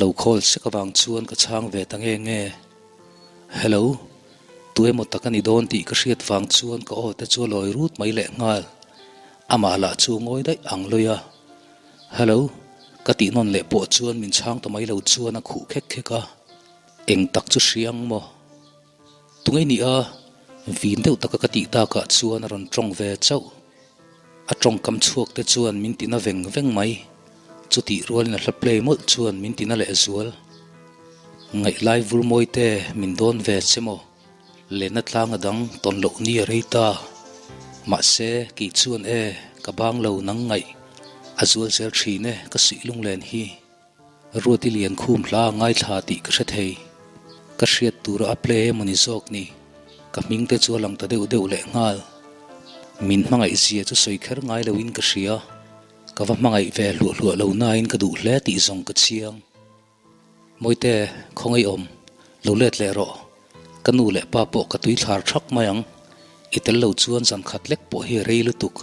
A lo call sek avang chuan ka chhang ve ta nge nge. Hello, tu emaw tak a ni dawn tih ka hriat vang chuan ka aw te chu a lawi rut mai leh nghal. Amah lah chu ngawi daih ang lawi a. Hello, ka tih nawn leh pawh chuan min chhang ta mai lo chuan a khuh khek khek a. Eng tak chu hria ang maw? Tunge ni a? Vin deuh taka ka tih takah chuan a rawn tawng ve chauh. A tawngkam chhuak te chuan min tina veng veng mai. Chutih rualin a hla play mawlh chuan min tina leh zual. Ngaihlai vul mawi te min dawn ve che maw? Lenna tlang a dang tawn loh ni a rei ta. Mahse, kei chuan e, ka bang lo nang ngaih a zual zel thin e ka suih lunglen hi. Ruati lian khum hla a ngaithla tih ka hre thei. Ka hriat tura a play emaw ni zawk ni. Ka hming te chu a lang ta deuh deuh leh nghal. Min hmangaih zia chu sawi kher ngai loin ka hria. Ka va hmangaih ve hluah hluah lo nain ka duh hle tih zawng ka chiang. Mawite, khawngaih awm, lo let leh rawh. Ka nu leh pa pawh ka tui thlar thak mai ang. I tel lo chuan zan khat lek pawh hi a rei lutuk.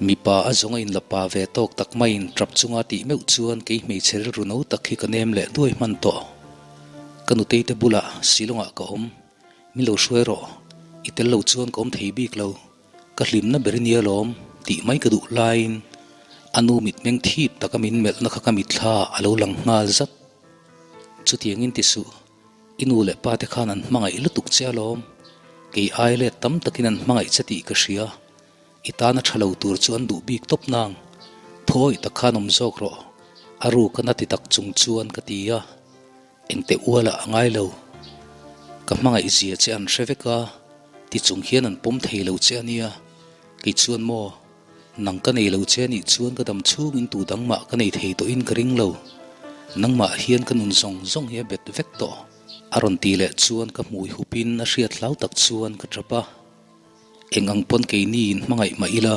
Mipa a zawng a inla pa ve tawk tak maiin tap chunga tih meuh chuan kei hmeichhe rilru no tak hi ka nem leh duai hman tawh. Ka nutei te bulah Shillong-ah ka awm. Min lo hruai rawh. I tel lo chuan ka awm thei bik lo. Ka hlimna ber i nia lawm tih mai ka duh laiin a nu mitmeng thip taka min melhna kha ka mitthla a lo lang nghal zat. Chutiangin ti suh. I nu leh pa te khan an hmangaih lutuk che alawm. Kei ai let tam takin an hmangaih che tih ka hria. I tana tha lo tur chu an duh bik tawp nang. Thawi tak khan awm zawk rawh. A ruk a na ti tak chung chuan ka ti a. Engte ualah a ngai lo. Ka hmangaih zia che an hre vek a, ti chung hian an pawm thei lo che a nia. Kei chuan maw, nang ka nei lo che a nih chuan ka dam chhungin tu dang mah ka nei thei tawhin ka ring lo. Nangmah hian ka nun zawng zawng hi a bet vek tawh. A rawn ti leh chuan ka hmui hupin a hriat hlau tak chuan ka tap a. Eng ang pawn keini in hmangaih mah ila,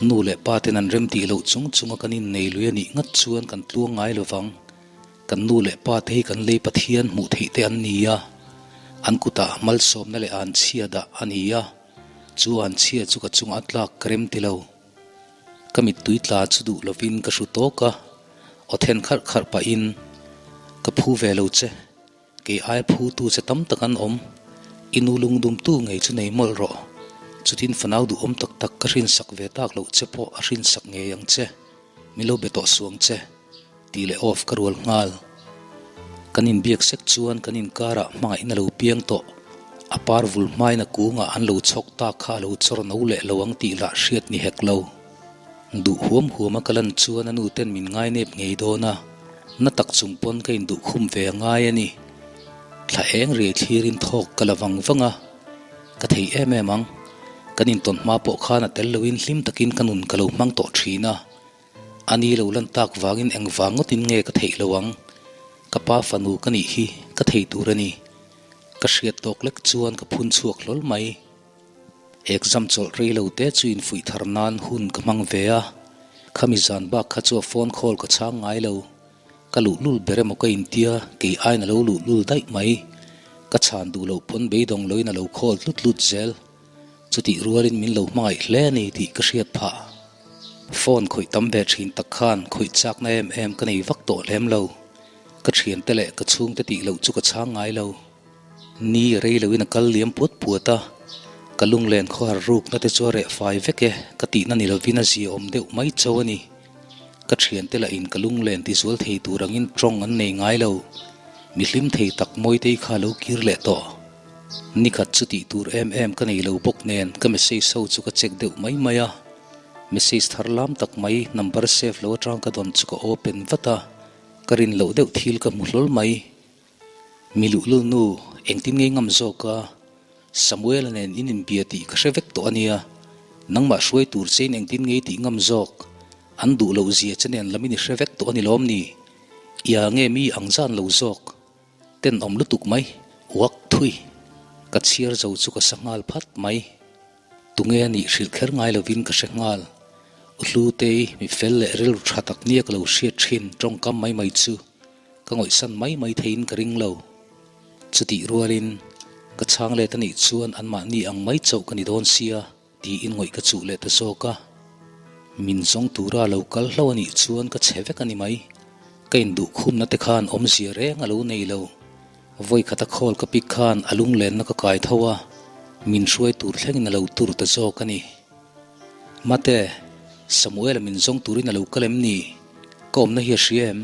nu leh pa ten an rem tih loh chung chunga kan innei lui a nih ngat chuan kan tluang ngai lo vang. Kan nu leh pa te hi kan lei Pathian hmuh theih te an ni a, an kutah malsawmna leh anchhia dah a ni a, chu anchhia chu ka chungah a tlak ka rem ti lo. Ka mittui tla chu duh lovin ka hru tawk a, aw then kharh kharh pahin, Ka phu ve lo che. Kei ai phutu che tam tak an awm. I nu lungdumtu ngei chu nei mawlh rawh. Chutin fanau duhawm tak tak ka hrinsak ve tak loh che pawh a hrinsak ngei ang che. Min lo be tawh suang che. Tih leh off ka rual nghal. Kan inbiak sek chuan kan inkarah hmangaihna lo piang tawh. A par vul hmain a kungah an lo chhawk tak kha a lo chawr no leh lo ang tih lah hriat ni hek lo. Duh huam huam a ka lan chuan a nu ten min ngainep ngei dawn a, na tak chung pawn ka induh khum ve a ngai a ni. Thla eng riai thlirin thawk ka la vang vang a, ka thei em em ang. Kan intawn hma pawh khan a tel loin hlim takin ka nun ka lo hmang tawh thin a, a ni lo lan tak vangin eng vang ngawtin nge ka theih lo ang. Ka pa fanu ka nih hi ka thei tur a ni. Ka hriat tawk lek chuan ka phun chhuak hlawl mai. Exam chawlh rei lo te chu infuih thar nan hun ka hmang ve a, khami zan bak kha chu a phone call ka chhang ngai lo. Ka luhlul ber emaw ka intia, kei aiin a lo luhlul daih mai. Ka chhan duh loh pawn beidawng loin a lo call tlut tlut zel. Chutih rualin min lo hmangaih hle a ni tih ka hriat phah. Phone khawih tam ve thin tak khan khawih chakna em em ka nei vak tawh lem lo. Ka thiante leh ka chhungte tih loh chu ka chhang ngai lo. Ni rei loin a kal liam puat puat a, ka lunglen khawhar rukna te chu a reh fai vek e, ka tihna ni lovin a zia awm deuh mai cho a ni. Ka thiante lahin ka lunglen tizual thei tur angin tawng an nei ngai lo. Mi hlim thei tak Mawitei kha a lo kir leh tawh. Nikhat chu tih tur em em ka nei lo bawk nen ka message ho chu ka check deuh mai mai a. Message thar lam tak mai number save lo atang ka dawn chu ka open vat a, ka rin loh deuh thil ka hmu hlawl mai. Mi luhlul nu, engtin ngei ngam zawk a? Samuela nen in inbia tih ka hre vek tawh a nia. Nangmah hruai tur chein engtin ngei tih ngam zawk? An duh loh zia che nen lam in i hre vek tawh a ni lawm ni? Ia nge mi ang zan lo zawk? Tenawm lutuk mai, uak thui. Ka chhiar zo chu ka sa nghal phat mai. Tunge a nih hrilh kher ngai lovin ka hre nghal. U Hlutei, mi fel leh rilru tha tak nia ka lo hriat thin tawngkam mai mai chu. Ka ngawihsan mai mai theiin ka ring lo. Chutih rualin, ka chhang let a nih chuan anmahni ang mai chauh ka ni dawn sia tiin ngawih ka chuh leh ta zawk a. Min zawng tura lo kal hlo a nih chuan ka chhe vek a ni mai. Ka induhkhumna te khan awmzia reng a lo nei lo. Vawikhata khawl ka pik khan a lunglenna ka kai tho a, min hruai tur thlengin a lo tur ta zawk a ni. Mate, Samuela min zawng turin a lo kal em ni? Ka awmna hi a hria em?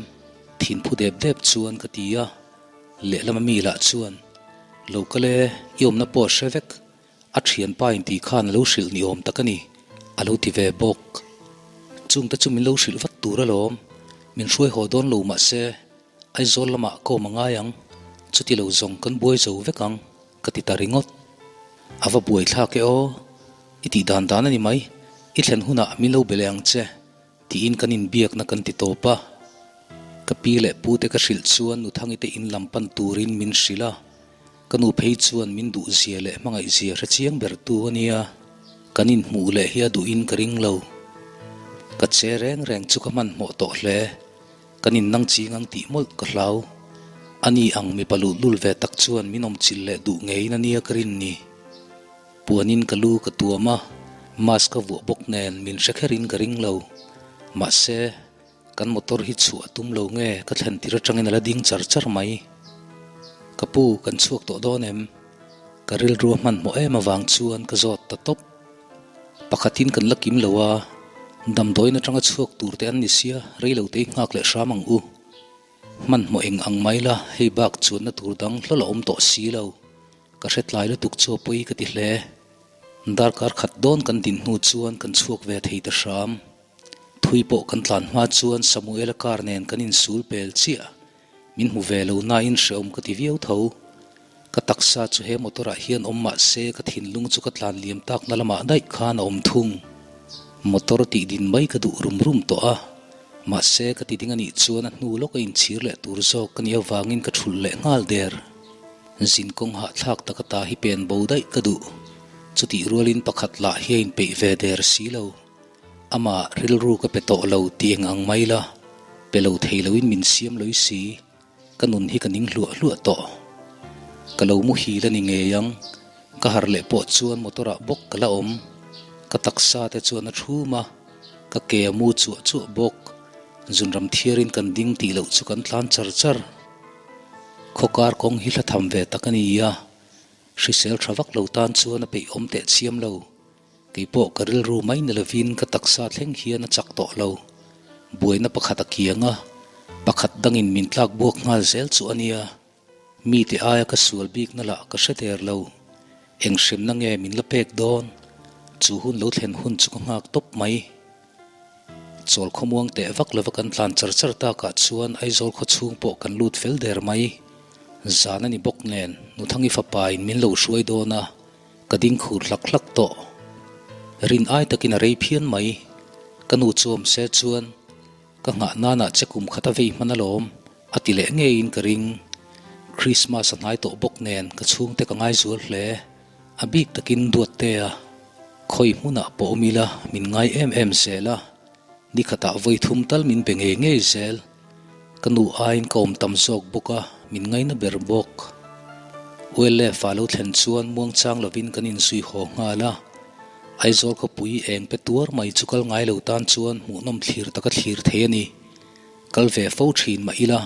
Thinphu dep dep chuan ka ti a, lehlama mi lah chuan, Lo kal e, i awmna pawh a hre vek. A thianpa in tih khan a lo hrilh ni awm tak a ni, a lo ti ve bawk. Chungte chu min lo hrilh vat tur alawm, min hruai haw dawn lo mahse, Aizawl lamah ka awm a ngai ang, chuti lo zawng kan buai zo vek ang, ka ti ta ringawt. A va buai thlak e aw, i tih dan dan a ni mai, i thlen hunah min lo be leh ang che, tiin kan inbiakna kan ti tawp a. Ka pi leh pu te ka hrilh chuan Nuthangi te in lam pan turin min hrilh a, ka nu phei chuan min duh zia leh hmangaih zia hre chiang ber tu a nia, kan inhmuh leh hi a duhin ka ring lo. Ka che reng reng chu ka hmanhmawh tawh hle. Kan innang ching ang tih mawlh ka hlau. Ani ang mipa luhlul ve tak chuan min awm chilh leh duh ngeiin a nia ka rin ni. Puanin ka lu ka tuam a, mask ka vuah bawk nen min hre kherin ka ring lo. Mahse, kan motor hi chhuah a tum lo nge ka thlen tir atangin a la ding char char mai. Ka pu, kan chhuak tawh dawn em? Ka rilru a hmanhmawh em avang chuan ka zawt ta tawp. Pakhatin kan la kim lo a, damdawiin atanga chhuak tur te an ni sia, rei lo te i nghak leh hram ang u. Hmanhmawh eng ang mai la, hei bak chuanna tur dang hlawl a awm tawh si lo. Ka hre tlai lutuk chu a pawi ka ti hle. Darkar khat dawn kan din hnu chuan kan chhuak ve thei ta hram. Thui pawh kan tlan hma chuan Samuela car nen kan insul pel chiah. Min hmu ve lo nain hrehawm ka ti viau tho. Ka taksa chu he motor ah hian awm mah se ka thinlung chu ka tlan liam takna lamah daih khan a awm thung. Motor tih din mai ka duh rum rum tawh a, mahse ka ti ding anih chuan a hnu lawk a inchhir leh tur zawk ka nih avangin ka thulh leh nghal der. Zin kawng hahthlak tak ata hi pen bo daih ka duh. Chutih rualin pakhat lah hi a inpeih ve der si lo. Amah rilru ka pe tawh lo tih eng ang mai la, pe lo thei loin min siam loi si, ka nun hi ka ning hluah hluah tawh. Ka lo muhil a ni ngei ang, ka harh leh pawh chuan motor ah bawk ka la awm, ka taksa te chuan a thum a, ka ke a mu chuah chuah bawk, zunram thiarin kan ding tih loh chu kan tlan char char. Khawkar kawng hi hla tham ve tak a ni a, hrisel tha vak lo tan chuan a peih awm teh chiam lo. Kei pawh ka rilru mai ni lovin ka taksa thleng hian a chak tawh lo. Buaina pakhat a kiang a, pakhat dangin min tlak buak nghal zel chu a nia. Mite aia ka sual bikna lah ka hre der lo. Eng hremna nge min la pek dawn? Chu hun lo thlen hun chu ka nghak tawp mai. Chawl khawmuang teh vak lova kan tlan char char takah chuan Aizawl khaw chhung pawh kan lut fel der mai. Zan a ni bawk nen, Nuthangi fapain min lo hruai dawn a. Ka ding khur hlak hlak tawh. Rin ai takin a rei phian mai. Ka nu chu awm se chuan ka nghah nanah che kum khat a vei hman alawm a ti leh ngeiin ka ring. Christmas a hnai tawh bawk nen ka chhungte ka ngaizual hle. A bik takin Duattea khawi hmunah pawh awm ila min ngai em em zel a. Nikhatah vawi thum tal min be ngei ngei zel. Ka nu aiin ka awm tam zawk bawk a, min ngaina ber bawk. ULF ah lo thlen chuan muangchang lovin kan inzui haw nghal a. Aizawl khawpui eng pe tuar mai chu kal ngai lo tan chuan hmuhnawm thlir taka thlir thei a ni. Kal ve fo thin mah ila,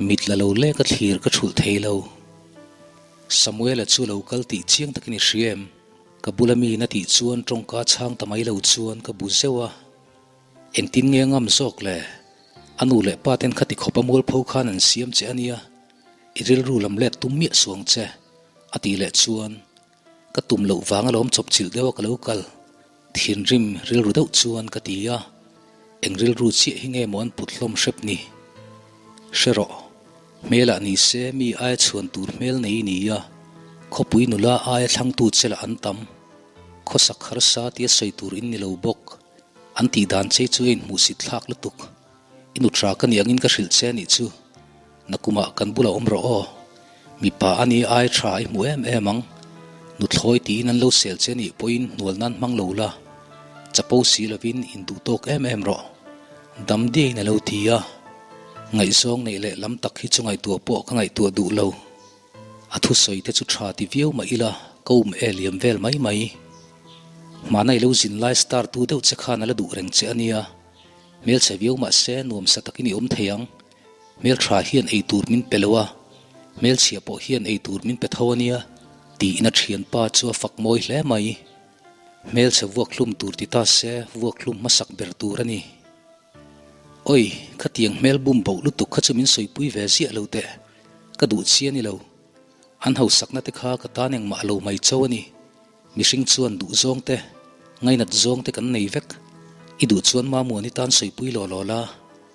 mit la lo leka thlir ka thulh thei lo. Samuela chu lo kal tih chiang takin i hria em? Ka bula mi na tih chuan tawngka chhang ta mai lo chuan ka bu zeuh a. Engtin nge ngam zawk le? A nu leh pa ten khati khawp a mualpho khan an siam che a nia, i rilru lam let tum miah suang che, a tih leh chuan ka tum loh vang alawm chawp chilh deuh a ka lo kal. Thinrim rilru deuh chuan ka ti a, eng rilru chiah hi nge maw an put hlawm hrep ni? Hre rawh, hmelah ni se mi aia chhuan tur hmel nei i ni a, khawpui nula aia thlangtu che lah an tam. Khawsak harsa tia sawi tur in ni lo bawk. An tih dan che chu a inhmuhsit thlak lutuk. I nutra ka nih angin ka hrilh che anih chu. Nakumah kan bulah awm rawh aw. Mipa a ni ai tha i hmu em em ang. Nuthlawi tiin an lo sel che anih pawhin hnual nan hmang lo la. Chapo si lovin induh tawk em em rawh. Dam diain a lo ti a. Ngaihzawng neih leh lam tak hi chu ngaihtuah pawh ka ngaihtuah duh lo. A thusawi te chu tha ti viau mah ila ka um e liam vel mai mai. Hmana i lo zin lai star tu deuh che khan a la duh reng che a nia. Hmelchhe viau mah se nuamsa takin i awm thei ang. Hmeltha hian ei tur min pe lo a, hmelchhia pawh hian ei tur min pe tho a nia, tiin a thianpa chu a fak mawi hle mai. Hmelchhe vuak hlum tur ti ta se vuak hlum hmasak ber tur a ni. Oi, khatiang hmel bum boh lutuk kha chu min sawipui ve ziah lo teh, ka duh chi a ni lo. An hausakna te kha ka tan engmah lo mai cho a ni. Mihring chuan duh zawng te, ngainat zawng te kan nei vek. I duh chuan Mamuani tan sawipui law law la,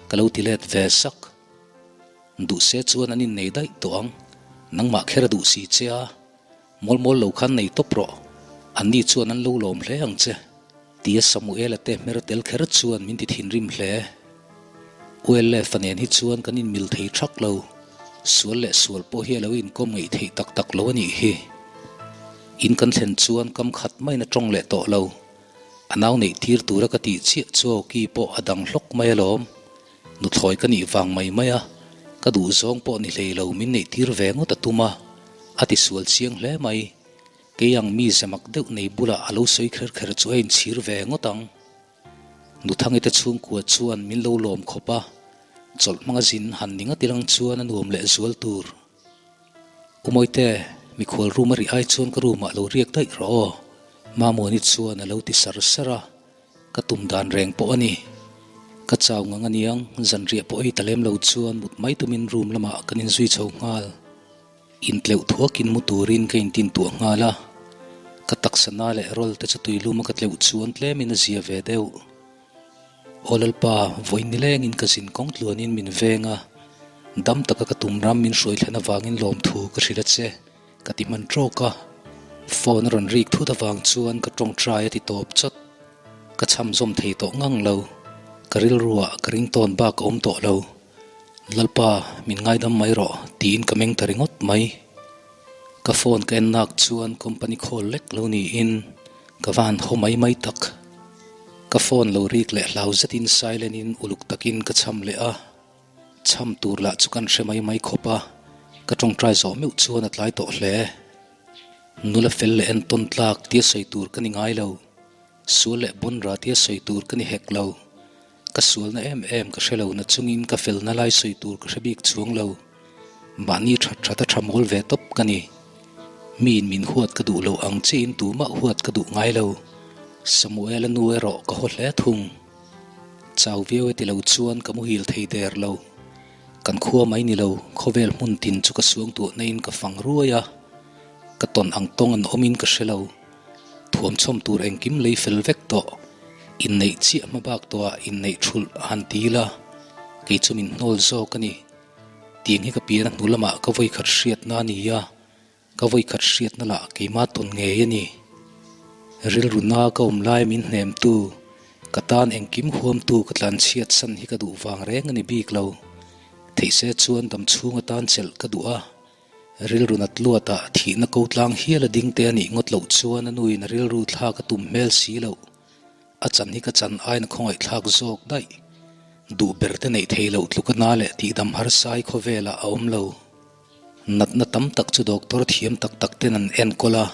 ka lo ti let ve sak. Duh se chuan an innei daih tawh ang, nangmah kher a duh si che a, Mawl mawl lo khan nei tawp rawh, anni chuan an lo lawm hle ang che, tia Samuela te hmer tel kher chuan min ti thinrim hle. ULF-a nen hi chuan kan inmil thei thak lo, sual leh sual pawh hi a lo inkawm ngeih theih tak tak lo a nih hi. In kan thlen chuan kam khat maiin a tawng leh tawh lo, a nau neih tir tura ka tih chiah chu awki pawh a dang hlawk mai alawm. Nuthlawi ka nih vang mai mai a, ka duh zawng pawh ni hlei lo min neih tir ve ngawt a tum a, a ti sual chiang hle mai. Kei ang mi zemak deuh nei bulah a lo sawi kher kher chu a inchhir ve ngawt ang. Nuthangi te chhungkua chuan min lo lawm khawp a, chawlh hmanga zin han ni ngat ilang chuan a nuam leh zual tur. U Mawite, mikhual room a rih ai chuan ka room ah lo riak daih rawh aw, Mamuani chuan a lo ti sar sar a. Ka tum dan reng pawh a ni. Ka chau ngang aniang, zanriah pawh ei ta lem lo chuan mut mai tumin room lamah kan inzui chho nghal. Intleuh thuakin mu turin ka intintuah nghal a, ka taksa na leh rawl te chu tuilum a ka tleuh chuan tlemin a zia ve deuh. Aw Lalpa, vawiin nilengin ka zin kawng tluanin min veng a, dam taka ka tum ram min hruai thlen avangin lawmthu ka hrilh a che. Ka ti hman trawk a, phone a rawn rik thut avang chuan ka tawngtai a ti tawp chawt. Ka cham zawm thei tawh ngang lo, ka rilruah ka ring tawn bak a awm tawh lo. Lalpa, min ngaidam mai rawh tiin ka meng ta ringawt mai. Ka phone ka en nak chuan company call lek lo niin ka va han haw mai mai tak. Ka phone lo rik leh hlau zetin silent in uluk takin ka cham leh a. Chham tur lah chu kan hre mai mai khawp a, ka tawngtai zawh meuh chuan a tlai tawh hle. Nula fel leh entawn tlak tia sawi tur ka ni ngai lo, sual leh bawnra tia sawi tur ka ni hek lo. Ka sualna em em ka hre lo na chungin ka felna lai sawi tur ka hre bik chuang lo. Mahni that that a tha mawl ve tawp ka ni. Miin min huat ka duh loh ang chiin tumah huat ka duh ngai lo. Samuela nu erawh ka haw hle thung. Chau viau e ti lo chuan ka muhil thei der lo. Kan khua mai ni lo, khawvel hmun tin chu ka suang tuah na in ka fang ruai a. Ka tawn ang tawng an awm in ka hre lo. Thuam chhawm tur engkim lei fel vek tawh. Inneih chiah hma bak tawh ah inneih thulh a han ti ila, kei chu min hnawl zawk a ni. Tiang hi ka pian a hnu lamah ka vawikhat hriatna a ni a. Ka vawikhat hriatna lah keimah tawn ngei a ni. Rilru na ka awm lai min hnemtu, ka tan engkim huamtu ka tlanchhiat san hi ka duh vang reng a ni bik lo. Theih se chuan dam chhung atan chelh ka duh a, rilru nat luatah thihna ko tlang hial a ding te a nih ngawt loh chuan a nuin a rilru thlak a tum hmel si loh. A chan hi ka chan aiin a khawngaihthlak zawk daih. Duh ber te neih theih loh tluka na leh tihdam harsai khawvelah a awm lo. Natna tam tak chu doctor thiam tak tak ten an enkawl a,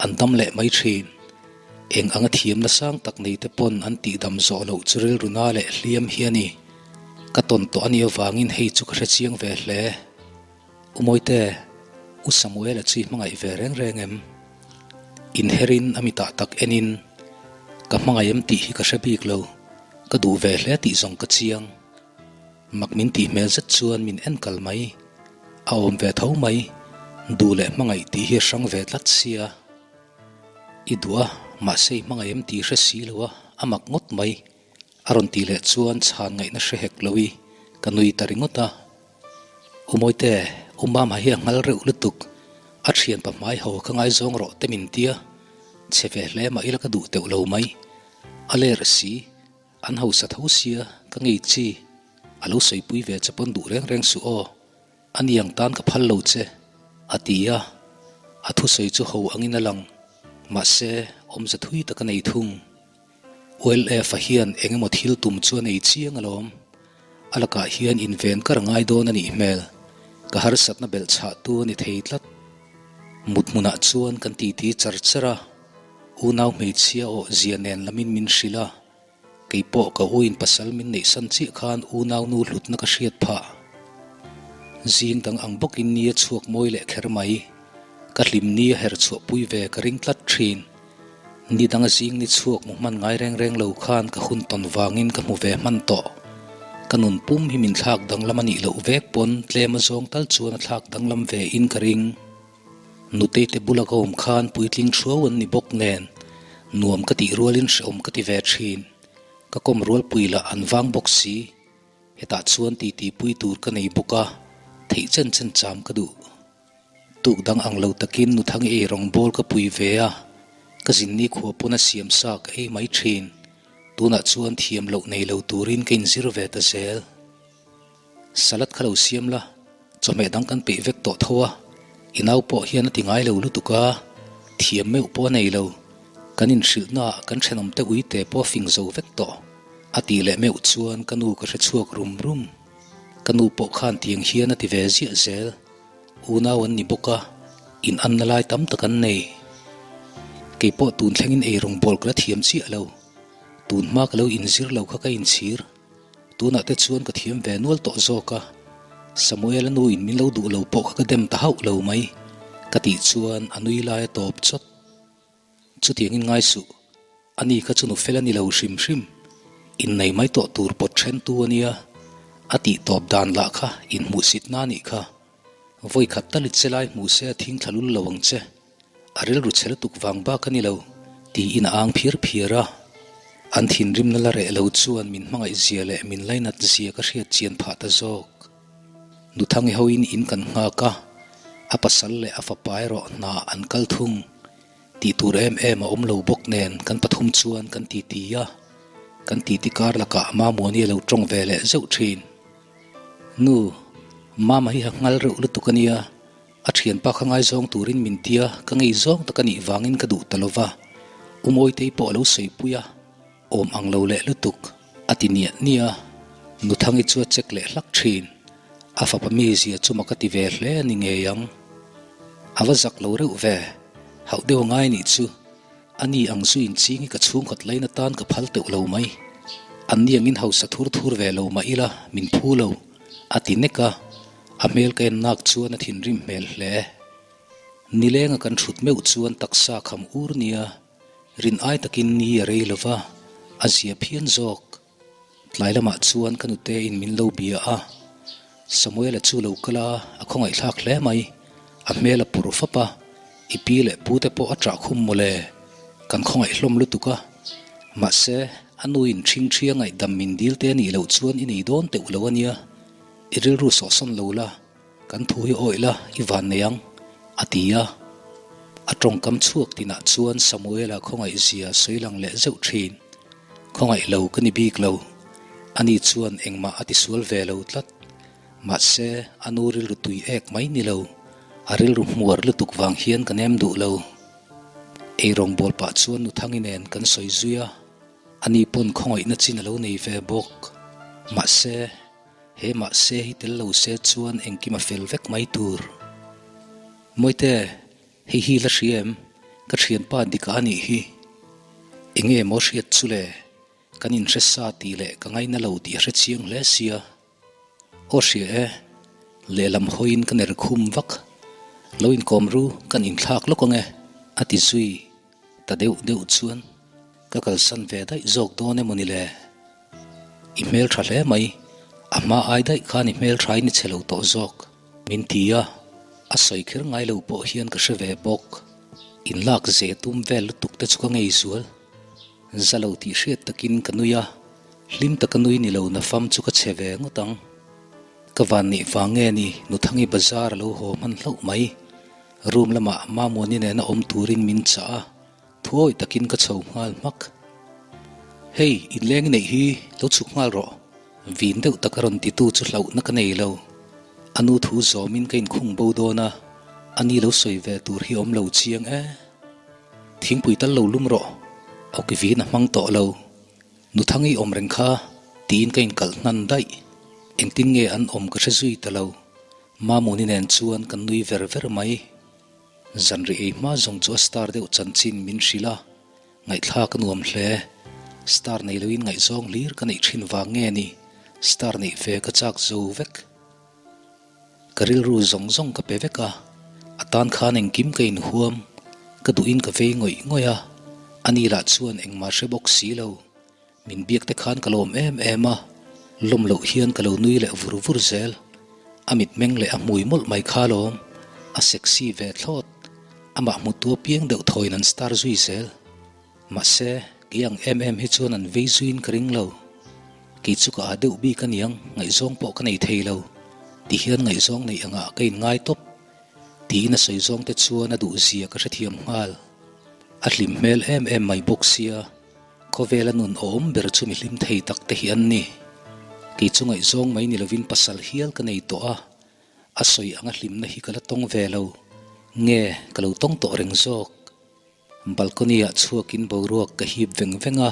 an dam leh mai thin. Eng anga thiamna sang tak nei te pawn an tihdam zawh loh chu rilru na leh hliam hi a ni. Ka tawn tawh a nih avangin hei chu ka hre chiang ve hle. U Mawite, U Samuela chu i hmangaih ve reng reng em? Inherin a mitah tak enin, Ka hmangaih em tih hi ka hre bik lo, ka duh ve hle tih zawng ka chiang. Mak min tih hmel zet chuan min en kal mai. A awm ve tho mai, duh leh hmangaih tih hi a hrang ve tlat sia. I duh a, mahse i hmangaih em tih hre si lo a, a mak ngawt mai. A rawn tih leh chuan chhan ngaihna hre hek lo i, ka nui ta ringawt a. U Mawite, U Mama hi a nghal reuh lutuk, a thianpa hmai ho ka ngaizawng rawh te min tia, chhe ve hle mah ila ka duh teuh lo mai. A ler si. An hausa tho sia, ka ngei chi. A lo sawipui ve che pawn duh reng reng suh aw. A niang tan ka phal lo che, a ti a. A thusawi chu ho angin a lang. Mahse, awmze thui tak a nei thung. OLF-a hian eng emaw thil tum chu a nei chiang alawm. A lakah hian inven kar a ngai dawn a nih hmel. Ka harsatna belh chhahtu a ni thei tlat. Mut hmunah chuan kan titi char char a. Unau hmeichhia aw zia nen lamin min hrilh a, kei pawh ka uin pasal min neihsan chiah khan unau nu hlutna ka hriat phah. Zing dang ang bawkin ni a chhuak mawi leh kher mai. Ka hlim ni a her chhuah pui ve ka ring tlat thin. Ni danga zing ni chhuak hmu hman ngai reng reng lo khan ka hun tawn vangin ka hmu ve hman tawh. Ka nun pum hi min thlak danglam a nih loh vek pawn tlem a zawng tal chuan a thlak danglam ve in ka ring. Nutei te bula ka awm khan puitling thuau an ni bawk nen nuam ka tih rualin hrehawm ka ti ve thin. Ka kawm rualpui lah an vang bawk si. Hetah chuan titi pui tur ka nei bawk a, theih chen chen cham ka duh. Tuk dang ang lo takin Nuthangi ei rawngbawl ka pui ve a, ka zinni khua pawn a siam sa ka ei mai thin. Tunah chuan thiam loh nei lo turin ka inzir ve ta zel. Salad kha lo siam la, chawhmeh dang kan peih vek tawh tho a, i nau pawh hian a ti ngai lo lutuk a, thiam meuh pawh a nei lo. Kan inhrilhnaah kan thenawmte uite pawh a fing zo vek tawh. A tih leh meuh chuan ka nu ka hre chhuak rum rum. Ka nu pawh khan tiang hian a ti ve ziah zel. Unau an ni bawk a, in anna lai tam tak an nei. Kei pawh tun thlengin ei rawngbawl ka la thiam chiah lo. Tun hma ka lo inzir lo kha ka inchhir. Tunah te chuan ka thiam ve nual tawh zawk a, Samuel-a nu in min lo duh lo pawh kha ka dem ta hauh lo mai, ka tih chuan a nui lai a tawp chawt. Chutiangin ngai suh, ani kha chu nu fel a ni lo hrim hrim, innei mai tawh tur pawt then tu a nia, a tih tawp dan lah kha inhmuhsitna a nih kha. Vawi khat tal i che lai hmuh se a thing thla lul lo ang che. A rilru chhe lutuk vang bak a ni lo, tiin a ang phiar phiar a. An thinrimna la reh lo chuan min hmangaih zia leh min lainat zia ka hriat chian phah ta zawk. Nuthangi hoin in kan nghak a, a pasal leh a fapa erawh hna an kal thung. Tih tur em em a awm lo bawk nen kan pathum chuan kan titi a, kan titi kar lakah Mamuani a lo tawng ve leh zeuh thin. Nu, Mama hi ha nghal reuh lutuk a nia, A thianpa kha ngaizawng turin min tia, ka ngei zawng tak a nih vangin ka duh ta lo va. U Mawitei pawh a lo sawipui a, awm ang lo leh lutuk, a ti niah niah a. Nuthangi chu a check leh hlak thin. A fapa mizia chu mak a ti ve hle a ni ngei ang. A va zak lo reuh ve, hauh deuh a ngai nih chu. A ni ang zu inching hi ka chhungkhat lain atan ka phal teuh lo mai. An ni angin hausa thur thur ve lo mah ila min phu lo, a ti nek a. A hmel ka en nak chuan a thinrim hmel hle. Nilenga kan thut meuh chuan taksa kham ur nia, rin ai takin ni a rei lova, a zia phian zawk. Tlai lamah chuan ka nute in min lo bia a, Samuela chu lo kal a, a khawngaihthlak hle mai. A hmel a pur fap a, i pi leh pu te pawh a ṭah khum mawle, kan khawngaih hlawm lutuk a. Mahse, a nu in ṭhingṭhia ngaihdam min dil te anih loh chuan i nei dawn teuh lo ania. I rilru sawhsawn lo la, kan thu hi awih la, i van nei ang, a ti a. A tawngkam chhuak tinah chuan Samuela khawngaihzia sawi lang leh zeuh thin. Khawngaih lo ka ni bik lo. Ani chuan engmah a tisual ve lo tlat. Mahse, a nu rilru tui ek mai ni lo, a rilru hmuar lutuk vang hian ka nem duh lo. Eirawngbawl pah chuan Nuthangi nen kan sawi zui a, ani pawn khawngaihna chin a lo nei ve bawk. Mahse. He mahse hi tel lo se chuan engkim a fel vek mai tur. Mawite, hei hi la hria em? Ka thianpa dika a nih hi. Enge maw hriat chu le? Kan inhre sa tih leh ka ngaina lo tih a hre chiang hle sia. Aw hria e, lehlam hawiin ka ner khum vak. Lo inkawm ru, kan inthlak lawk ang e, a ti zui ta deuh deuh chuan ka kalsan ve daih zawk dawn emaw ni le? I hmel tha hle mai, a hma ai daih khan i hmel tha in i che lo tawh zawk, min ti a, a sawi kher ngai lo pawh hian ka hre ve bawk. In lak ze tum vel lutuk te chu ka ngei zual. Za lo tih hriat takin ka nui a, hlim taka nui ni lo na fam chu ka che ve ngawt ang. Ka van nih vang nge ni Nuthangi bazar a lo haw hman hlauh mai. Room lamah Mamuani nena awm turin min chah a. Thuawi takin ka chho nghal hmak. Hei, inleng i neih hi lo chhuk nghal rawh. Vin deuh tak a rawn titu chu hlauhna ka nei lo. A nu thu zawmin ka inkhung bo dawn a, a ni lo sawi ve tur hi awm lo chiang e. Thingpui tal lo lum rawh, awki vin a hmang tawh lo. Nuthangi awm reng kha tiin ka inkalh hnan daih. Engtin nge an awm ka hre zui ta lo. Mamuni nen chuan kan nui ver ver mai. Zanri ei hma zawng chu a star deuh chanchin min hrilh a, ngaihthlak a nuam hle. Star nei loin ngaihzawng hlir ka neih thin vang nge ni, star neih ve ka chak zo vek. Ka rilru zawng zawng ka pe vek a, a tan khan engkim ka inhuam, ka duhin ka vei ngawih ngawih a, ani lah chuan engmah hre bawk si lo. Min biak te khan ka lawm em em a, lawm loh hian ka lo nui leh vur vur zel. A mitmeng leh a hmui mawlh mai kha lawm, a sexy ve thlawt. Amah hmutu apiang deuh thawiin an star zui zel. Mahse, kei ang em em hi chuan an vei zuiin ka ring lo. Kei chu ka â deuh bik aniang, ngaihzawng pawh ka nei thei lo. Tihian ngaihzawng neih angah ka inngai tawp. Tiin a sawi zawng te chuan a duhzia ka hrethiam nghal. A hlim hmel em em mai bawk sia. Khawvela nun awm ber chu mi hlim thei tak te hi an ni. Kei chu ngaihzawng mai ni lovin pasal hial ka nei tawh a, a sawi anga hlimna hi ka la tawng ve lo. Nge, ka lo tawng tawh reng zawk. Balcony ah chhuakin boruak ka hip veng veng a,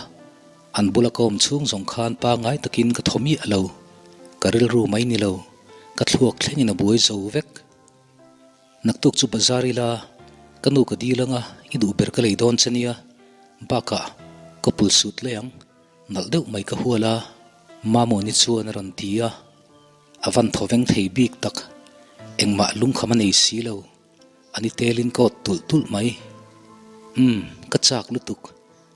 an bula ka awm chhung zawng khan pangngai takin ka thaw miah lo. Ka rilru mai ni lo, ka thluak thlengin a buai zo vek. Naktuk chu bazar ila, ka nu ka dil anga i duh ber ka lei dawn che nia, bakah ka pul sut leh ang, nalh deuh mai ka hual a, Mamawni chuan a rawn ti a, a van thaw veng thei bik tak, engmah lungkham a nei si lo, a ni telin ka awt tulh tulh mai. Umm, ka chak lutuk,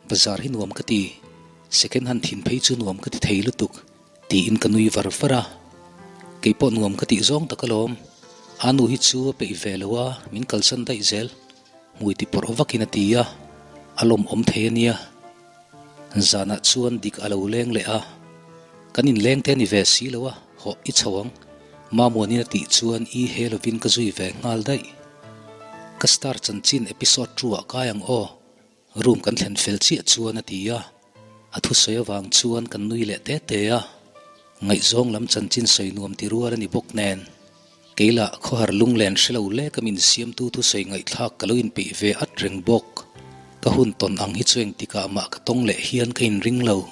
bazar hi nuam ka ti, second hand thin phei chu nuam ka ti thei lutuk. Tiin ka nui var var a, kei pawh nuam ka tih zawng tak alawm. A nu hi chu a peih ve lo a, min kalsan daih zel, hmui ti pawrh vakin a ti a, a lawmawm thei a nia. Zanah chuan dik a lo leng leh a, kan inleng te a ni ve si lo a, hawh i chho ang, Mamuanin a tih chuan i he lovin ka zui ve nghal daih. Ka star chanchin episode two ah kai ang aw. Room kan thlen fel chiah chuan a ti a, a thusawi avang chuan kan nui leh te te a, ngaihzawng lam chanchin sawi nuam ti rual a ni bawk nen, kei lah khawhar lunglen hre lo lek a min siamtu thusawi ngaihthlak ka lo inpeih ve at reng bawk. Ka hun tawn ang hi chu engtikah mah ka tawng leh hian ka inring lo.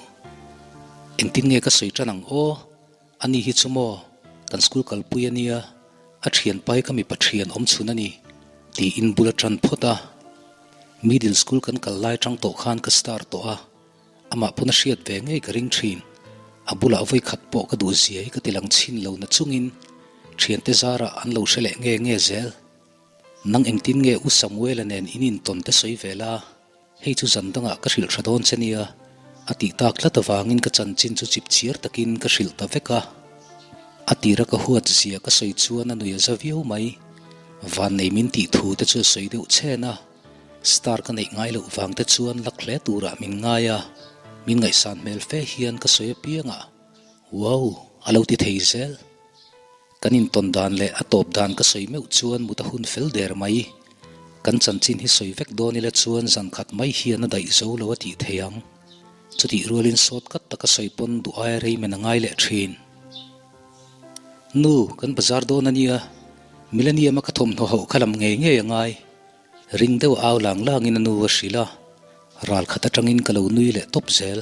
Engtin nge ka sawi tan ang aw? Ani hi chu maw, kan school kalpui a nia, a thianpa hi ka mipa thian awm chhun a ni, tiin bul a tan phawt a. Middle school kan kal lai tang tawh khan ka star tawh a, amah pawn a hriat ve ngei ka ring thin. A bulah vawi khat pawh ka duh zia hi ka ti lang chhin lo na chungin thiante zarah an lo hre leh nge nge zel. Nang engtin nge U Samuela nen in intawn te sawi ve la? Hei chu zan dangah ka hrilh tha dawn che nia, a tih tak tlat avangin ka chanchin chu chip chhiar takin ka hrilh ta vek a. A tira ka huat zia ka sawi chuan a nui a za viau mai. Vannei min tih thu te chu a sawi deuh chhen a, star ka neih ngai loh vang te chuan lak hle turah min ngai a, min ngaihsan hmel fe hian ka sawi apiangah, Wow! a lo ti thei zel. Kan intawn dan leh a tawp dan ka sawi meuh chuan mut a hun fel der mai. Kan chanchin hi sawi vek dawn ila chuan zan khat mai hian a daih zo lo a tih thei ang. Chutih rualin sawt kat taka sawi pawn duh aia rei men a ngai leh thin. Nu, kan bazar dawn a nia, Millennium a ka thawmhnaw hauh kha lam ngei ngei a ngai. Ring deuh au lang langin a nu a hrilh a, ral khat atangin ka lo nui leh tawp zel.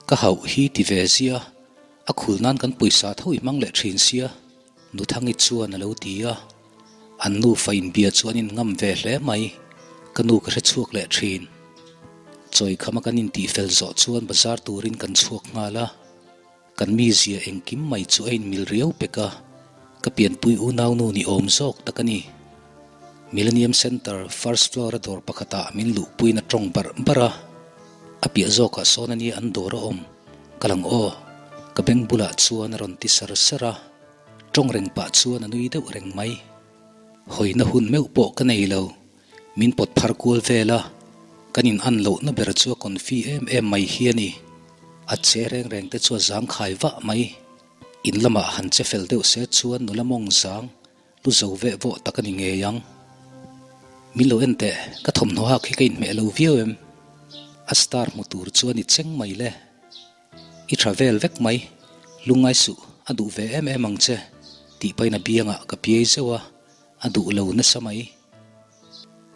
Ka hauh hi ti ve zia. A khul nan kan pawisa tho i hmang leh thin sia, Nuthangi chuan a lo ti a. An nufa inbia chu an inngam ve hle mai, ka nu ka hre chhuak leh thin. Chawikhama kan intihfel zawh chuan bazar turin kan chhuak nghal a. Kan mizia engkim mai chu a inmil riau pek a, ka pianpui unaunu ni awm zawk tak a ni. Millennium Centre first floor a dawr pakhatah min luhpuiin a tawng barh barh a, a piah zawkah sawn a nia an dawr a awm. Ka lang aw, ka beng bulah chuan a rawn ti sar sar a, tawng reng pah chuan a nui deuh reng mai. Hawina hun meuh pawh ka nei lo, min pawt phar kual vel a, kan in an lohna ber chu a confi em em mai hi a ni. A che reng reng te chu a zangkhai vah mai. In lamah han che fel deuh se chuan nula mawng zang Lu zo veh vawh tak a ni ngei ang. Min lo en teh, ka thawmhnaw hak hi ka inhmeh lo viau em? A star hmu tur chu a ni cheng mai le. I tha vel vek mai, lungngai suh, a duh ve em em ang che, tih pahin a biangah ka piai zeuh a, a duh lo nasa mai.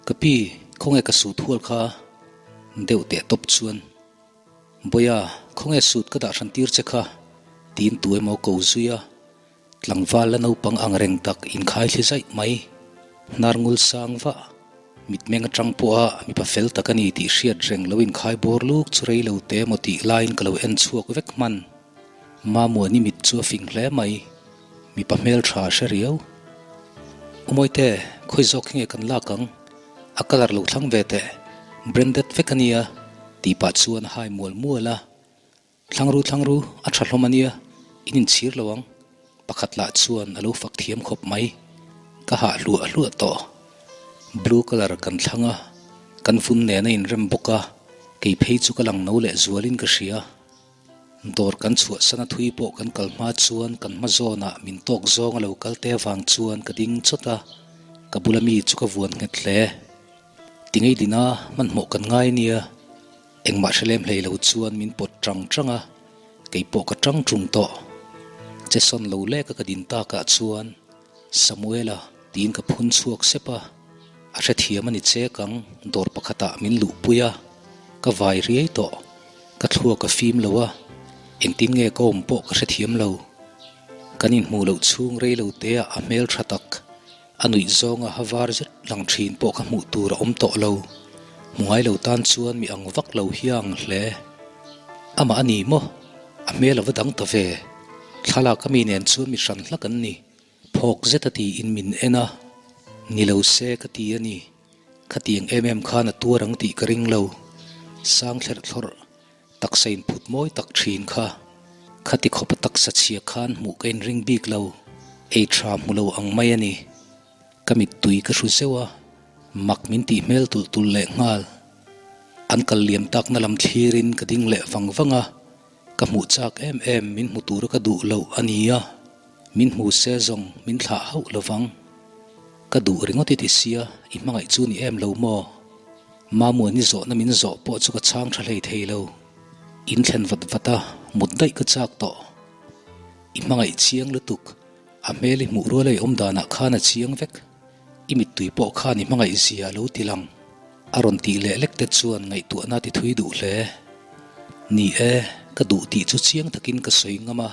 Ka pi, khawnge ka sut hual kha? Deuh teh tawp chuan. Bawiha, khawnge sut ka dah hran tir che kha? Tiin tu emaw ko zui a. Tlangval la naupang ang reng tak inkhai thli zaih mai. Hnar ngul sang vah. Mitmeng atang pawha mipa fel tak a ni tih hriat reng lo inkhai bawr luk chu rei lo te emaw tih laiin ka lo en chhuak vek hman. Mamuani mit chu a fing hle mai. Mipa hmeltha a hre riau. U Mawite, khawi zawk hi nge kan lak ang? A colour lo thlang ve teh. Branded vek a nia, tih pah chuan a hai mual mual a. Thlangru thlangru, a tha hlawm a nia, in inchhir lo ang. Pakhat lah chuan a lo fak thiam khawp mai. Ka hah hluah hluah tawh. Blue colour kan thlang a, kan vun nen a inrem bawk a, kei phei chu ka lang no leh zualin ka hria. Dawr kan chhuahsan a thui pawh kan kal hma chuan kan hma zawnah min tawk zawng a lo kal te avang chuan ka ding chawt a, ka bula mi chu ka vuan nghet hle. Tingei dina hmanhmawh kan ngai nia, engmah hre lem hlei lo chuan min pawt tang tang a, kei pawh ka tang tung tawh. Che sawn lo leka ka din takah chuan Samuela tiin ka phun chhuak sep a, a hrethiam a ni chek ang, dawr pakhatah min luhpui a, ka vai riai tawh, ka thluak a fim lo a, engtin nge ka awm pawh ka hrethiam lo. Kan inhmuh loh chhung rei lo te ah a hmel tha tak, a nuih zawnga ha var zet lang thin pawh ka hmuh tur a awm tawh lo, hmu ngai lo tan chuan mi ang vak lo hiang hle. Amah a ni maw? A hmel a va dang ta ve. Thlalak a mi nen chuan mi hran hlak an ni. Phawk zet a tiin min en a, ni lo se ka ti a ni. Khatiang em em khan a tuar ang tih ka ring lo. Sang thlerh thlawrh, taksa inphut mawi tak thin kha. Khati khawp a taksa chhia khan hmuh ka inring bik lo. Ei tha hmu lo ang mai a ni. Ka mittui ka hru zeuh a, mak min tih hmel tulh tulh leh nghal. An kal liam takna lam thlirin ka ding leh vang vang a, ka hmuh chak em em min hmu tura ka duh loh a ni a, min hmu se zawng min thlah hauh lo vang. Ka duh ringawt i ti sia, i hmangaih chu ni em lo maw? Mamuani zawhna min zawh pawh chu ka chhang tha hlei thei lo. In thlen vat vat a, mut daih ka chak tawh. I hmangaih chiang lutuk, a hmel i hmuh rual a i awm danah khan a chiang vek. I mittui pawh khan i hmangaih zia a lo ti lang. A rawn tih leh lek te chuan ngaihtuahna ti thui duh hle. Ni e, ka duh tih chu chiang takin ka sawi ngam a,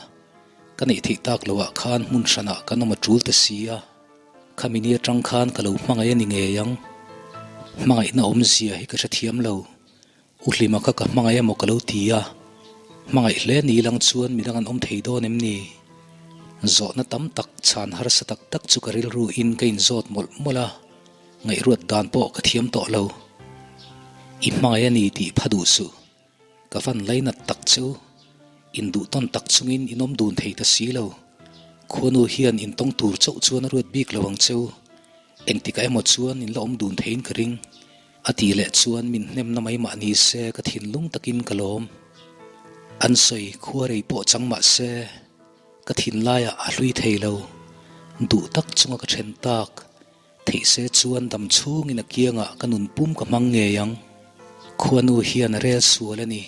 ka neih theih tak loh ah khan hmun hranah kan awm a tul ta si a, khami ni atang khan ka lo hmangaih a ni ngei ang. Hmangaihna awmzia hi ka hrethiam lo. U Hlima kha ka hmangaih emaw ka lo ti a, hmangaih hle ni lang chuan midang an awm thei dawn em ni? Zawhna tam tak chhan harsa tak tak chu ka rilru in ka inzawt mawlh mawlh a, ngaihruat dan pawh ka thiam tawh lo. I hmangaih a ni tih pha duh suh. Ka van lainat tak cheu. Induh tawn tak chungin in awm dun thei ta si lo. Khuanu hian intawng tur chauh chuan a ruat bik lo ang cheu. Engtikah emaw chuan in la awm dun theiin ka ring. A tih leh chuan min hnemna mai mah ni se ka thinlung takin ka lawm. An sawi khua rei pawh chang mah se ka thinlaiah a hlui thei lo. Duh tak chunga ka then tak theih se chuan dam chhungin a kiangah ka nun pum ka hmang ngei ang. Khuanu hian a rel sual a ni.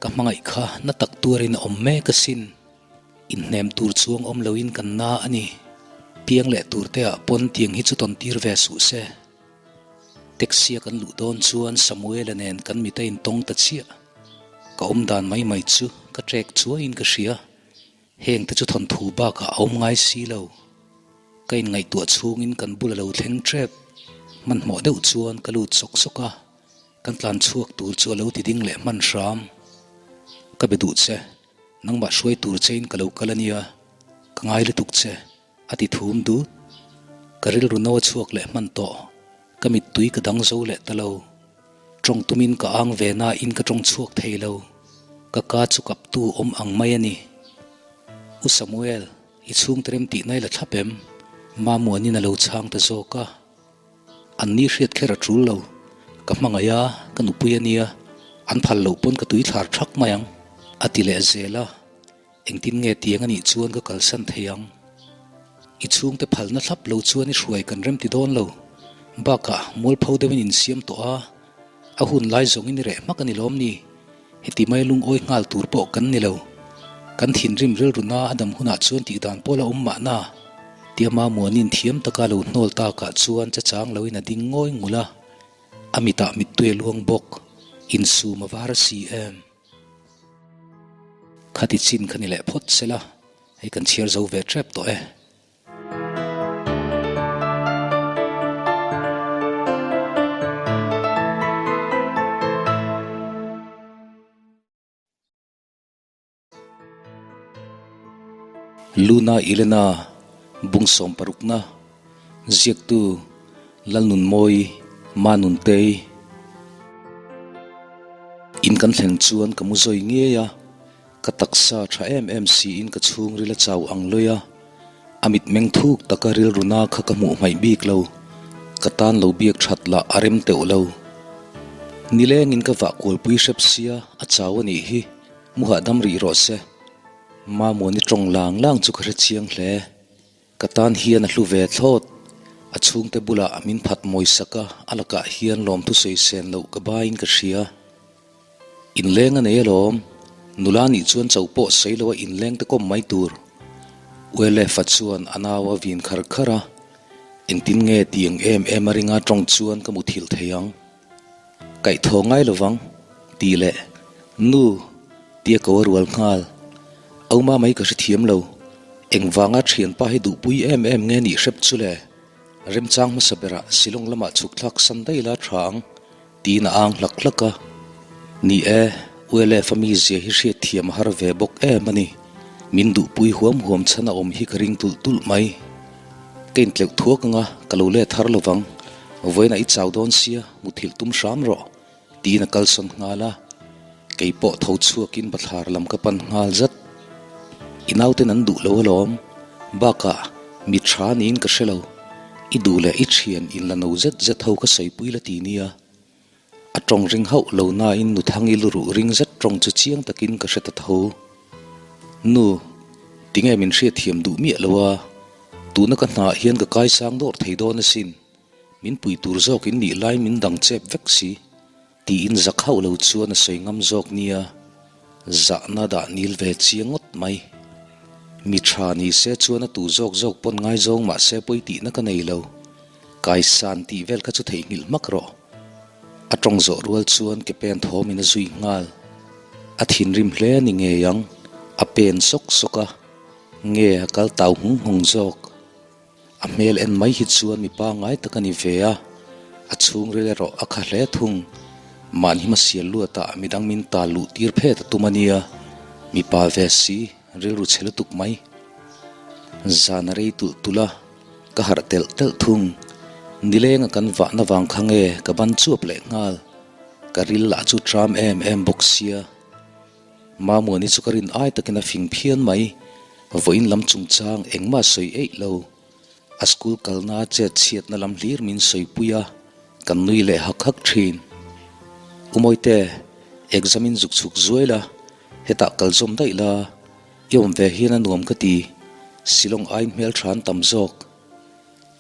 Ka hmangaih kha na tak tuarin a awm mek asin. Inhnem tur chuang awm loin kan na a ni. Piang leh tur te ah pawn tiang hi chu tawn tir ve suh se. Taxi a kan luh dawn chuan Samuela nen kan mit a intawng ta chiah. Ka awm dan mai mai chu ka trek chuaiin ka hria. Heng te chu thawnthu bakah a awm ngai si lo. Ka inngaihtuah chhungin kan bul a lo thleng tep. Hmanhmawh deuh chuan ka lut sawk sawk a, kan tlan chhuak tur chu a lo ti ding leh hman hram. Ka be duh che, nangmah hruai tur chein ka lo kal a nia, ka ngai lutuk che. A ti thum dut. Ka rilru no a chhuak leh hman tawh. Ka mittui ka dang zo leh ta lo. Tawng tumin ka ang ve na in ka tawng chhuak thei lo. Ka ka chu kaptu awm ang mai a ni. U Samuel, i chhungte rem tih nai la thlap em? Mamuanin a lo chhang ta zawk a. An ni hriat kher a tul lo. Ka hmangaih a, ka nupui a nia. An phal loh pawn ka tui thlar thak mai ang. A ti leh zel a. Engtin nge tiang a nih chuan ka kalsan thei ang? I chhungte phalna thlap lo chuan i hruai kan rem ti dawn lo. Bakah mualpho deuhin insiam tawh a, a hun lai zawngin i reh hmak a ni lawm ni? Heti mai lungawi nghal tur pawh kan ni lo. Kan thinrim rilru na a dam hunah chuan tih dan pawl a awm mahna. Tia Mamuanin thiam taka lo hnawl takah chuan chachang loin a ding ngawi ngul a, a mitah mittui a luang bawk. Insum a var si em? Khati chin kha ni leh phawt sela, hei kan chhiar zo ve tep tawh e. Luna Elena, Bung sawmparukna, Ziaktu, Lalnunmawi, Manuntei. In kan thleng chuan ka mu zawi ngei a, ka taksa tha em em siin ka chhungril a chau ang lawi a, a mitmeng thuk taka rilruna kha ka hmuh hmaih bik lo, ka tan lo biak that lah a rem teuh lo. Nilengin ka vah kualpui hrep sia, a chau a nih hi, mu hahdam rih rawh se. Mamuani tawng lang lang chu ka hre chiang hle. Ka tan hian a hlu ve thlawt. A chhungte bulah min phat mawi sak a, a lakah hian lawmthu sawi sen loh ka baiin ka hria. Inleng a nei alawm. Nula nih chuan cho pawh sawi loa inleng te kawm mai tur. Uelefa chuan a nau a vin khar khar a, Engtin nge tiang em em a ringa tawng chuan ka muthilh thei ang. Kaihthawh ngai lovang, tih leh Nu tia ko a rual nghal. Auma mai ka hrethiam lo. Engvanga thianpa hi duhpui em em nge nih hrep chu le? Remchang hmasa berah Shillong lamah chhuk thlak san daih la tha ang, tiin a ang hlak hlak a. Ni e, ULF a mizia hi hriatthiam a har ve bawk em a ni. Min duhpui huam huam chhan a awm hi ka ring tulh tulh mai. Ka intleuh thuak anga ka lo let har lovang, vawiinah i chau dawn sia, muthilh tum hram rawh, tiin a kalsawn nghal a. Kei pawh tho chhuakin bathlar lam ka pan nghal zat. I nauten an duh lo alawm, bakah mi tha niin ka hre lo, i duh leh i thian inla no zet zet ho ka sawipui la ti nia. A tawng ring hauh lo nain Nuthangi luruh ring zet tawng chu chiang takin ka hre ta tho. Nu, tinge min hriatthiam duh miah lo a, tuna ka hnaah hian ka kaisang dawr thei dawn asin, min pui tur zawk in nih lai min dang chep vek si, tiin zak hauh lo chuan a sawi ngam zawk nia, zahna dah nil ve chiang ngawt mai. Mi tha ni se chuan a tu zawk zawk pawn ngaizawng mahse pawi tihna ka nei lo. Kaisan tih vel kha chu theihnghilh hmak rawh. A tawng zawh rual chuan ke pen thawmin a zui nghal. A thinrim hle a ni ngei ang, a pen sawk sawk a, nge a kal tau nghung nghung zawk. A hmel en mai hi chuan mi pangngai tak a ni ve a, a chhungril erawh a kha hle thung. Mahni hmasial luatah midang min tal luh tir phet a tum a nia, mipa ve si, rilru chhe lutuk mai. Zan a rei tulh tulh a. Ka harh telh telh thung. Nilenga kan vahna vang kha nge ka ban chuap leh nghal. Ka ril lah chu tram em em bawk sia. Mamuani chu ka rin ai takin a fing phian mai. Vawiin lam chungchang engmah sawi eih lo. A school kalna chet chhiatna lam hlir min sawipui a, kan nui leh hak hak thin. Umawite, exam in zuk chhuk zuai la, hetah kal zawm daih la. I awm ve hian a nuam ka ti, Shillong aiin hmeltha an tam zawk.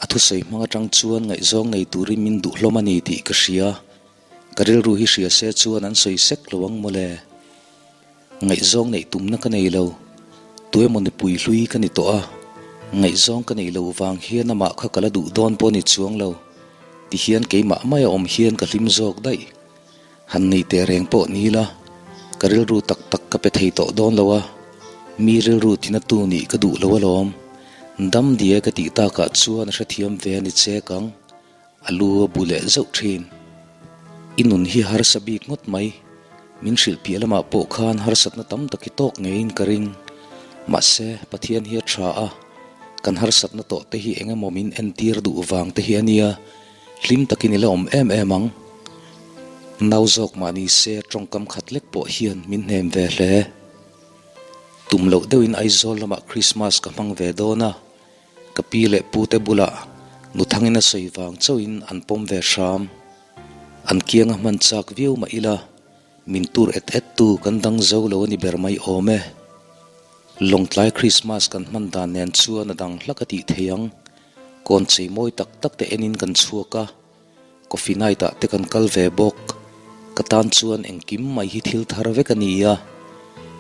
A thusawi hmang atang chuan ngaihzawng nei turin min duh hlawm a ni tih ka hria. Ka rilru hi hria se chuan an sawi sek lo ang mawle. Ngaihzawng neih tumna ka nei lo, tuemaw nupui hlui ka ni tawh a, ngaihzawng ka neih loh vang hian amah kha ka la duh dawn pawh ni chuang lo, tihian keimah maia awm hian ka hlim zawk daih. Han nei teh reng pawh ni la, ka rilru tak tak ka pe thei tawh dawn lo a, mi rilru tinatu nih ka duh lo alawm. Dam diai ka tih takah chuan a hrethiam ve a ni chek ang, a lu a bu leh zauh thin. I nun hi harsa bik ngawt mai, min hrilh piah lamah pawh khan harsatna tam tak i tawk ngeiin ka ring. Mahse, Pathian hi a tha a, kan harsatna tawh te hi eng emaw min entir duh vang te hi a nia. Hlim takin i la awm em em ang. Nau zawk mah ni se tawngkam khat lek pawh hian min hnem ve hle. Tum loh deuhin Aizawl lamah Krismas ka hmang ve dawn a, ka pi leh pute bulah nuthangin a sawi vang chauhin an pawm ve hram. An kianga hman chak viau mah ila min tur et et tu kan dang zo lo a ni ber mai awm e. Lawngtlai Krismas kan hman dan nen chuan a dang hlak a tih thei ang. Kawn chei mawi tak tak te enin kan chhuak a, coffee night ah te kan kal ve bawk. Ka tan chuan engkim mai hi thil thar vek a ni a,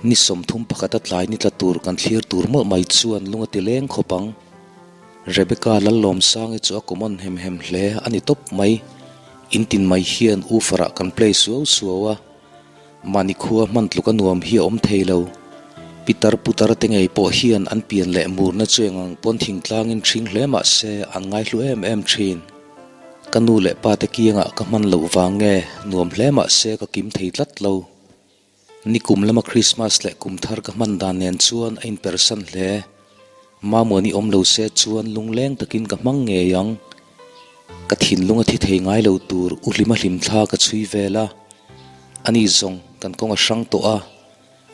ni 30 pakhata tlai ni tla tur kan thlir tur mawlh mai chuan lung a ti leng khawp ang. Rebecca Lallawmsangi chu a common hem hem hle a ni tawp mai, intin mai hian woofer ah kan play suau suau a. Mahni khua hman tluk a nuam hi a awm thei lo. Pitar putar te ngei pawh hian an pian leh murna chu eng ang pawn thingtlangin ṭhing hle mah se an ngaihlu em em ṭhin. Ka nu leh pa te kiangah ka hman loh vang nge nuam hle mah se ka kim thei tlat lo. Nikum lama Krismas leh kum thar ka hman dan nen chuan a inpersan hle. Mamuani awm lo se chuan lungleng takin ka hmang ngei ang. Ka thinlung a thi thei ngai lo tur u hlima hlim thla ka chhui vel a. Ani zawng kan kawng a hrang tawh a,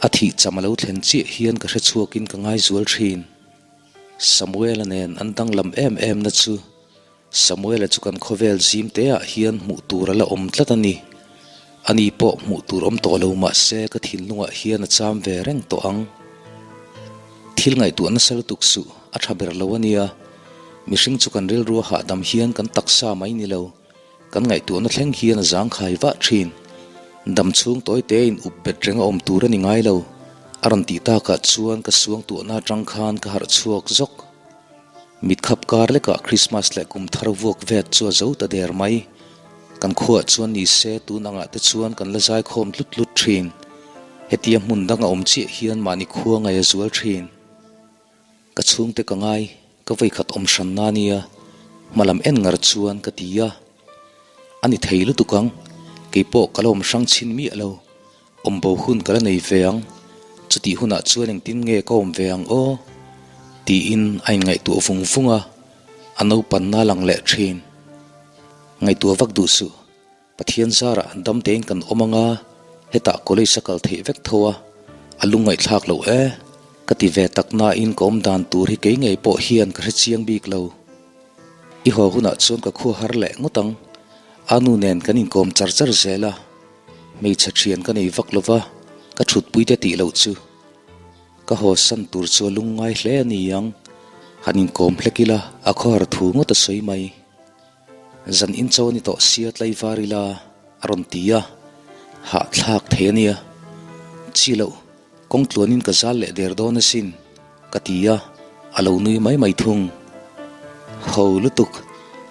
a thih cham a lo thlen chiah hian ka hre chhuakin ka ngaizual thin. Samuela nen an danglam em em na chu Samuela chu kan khawvel zim te ah hian hmuh tur a la awm tlat a ni. Ani pawh hmuh tur awm tawh lo mah se ka thinlungah hian a cham ve reng tawh ang. Thil ngaihtuah nasa lutuk suh a tha ber lo a nia. Mihring chu kan rilru a hahdam hian kan taksa mai ni lo. Kan ngaihtuahna thleng hian a zangkhai vah thin. Dam chhung tawi tein up bet reng a awm tur a ni ngai lo. A rawn tih takah chuan ka suangtuahna atang khan ka harh chhuak zawk. Mit khap kar lekah Christmas leh kum thar vuak vet chu a zo ta der mai. Kan khuaah chuan ni se tun angah te chuan kan la zaikhawm tlut tlut thin. Hetia hmun dang a awm chiah hian mahni khua ngaih a zual thin. Ka chhungte ka ngai, ka vawikhat awm hran na nia, hmalam en ngar chuan ka ti a. A ni thei lutuk ang, keipawh ka la awm hrang chhin miah lo. Awm bo hun ka la nei ve ang, chutih hunah chuan engtin nge ka awm ve ang aw? Tiin a inngaihtuah vung vung a, a naupanna a lang leh thin. Ngaihtuah vak duh suh, Pathian zarah dam tein kan awm anga hetah college a kal theih vek tho a, a lungngaihthlak loh e, ka ti ve tak nain ka awm dan tur hi kei ngei pawh hian ka hre chiang bik lo. I haw hunah chuan ka khua har leh ngawt ang, a nu nen kan inkawm char char zel a. Hmeichhe thian ka nei vak lova, ka thutpui te tih loh chu. Ka haw san tur chu a lungngai hle a ni ang. Han inkawm hlek ila, a khawhar thu ngawt a sawi mai. Zan in cho a ni tawh sia tlaivar ila a rawn ti a, hahthlak thei a nia. Chi loh, kawng tluanin ka zal leh der dawn asin, ka ti a, a lo nui mai mai thung. Ho lutuk,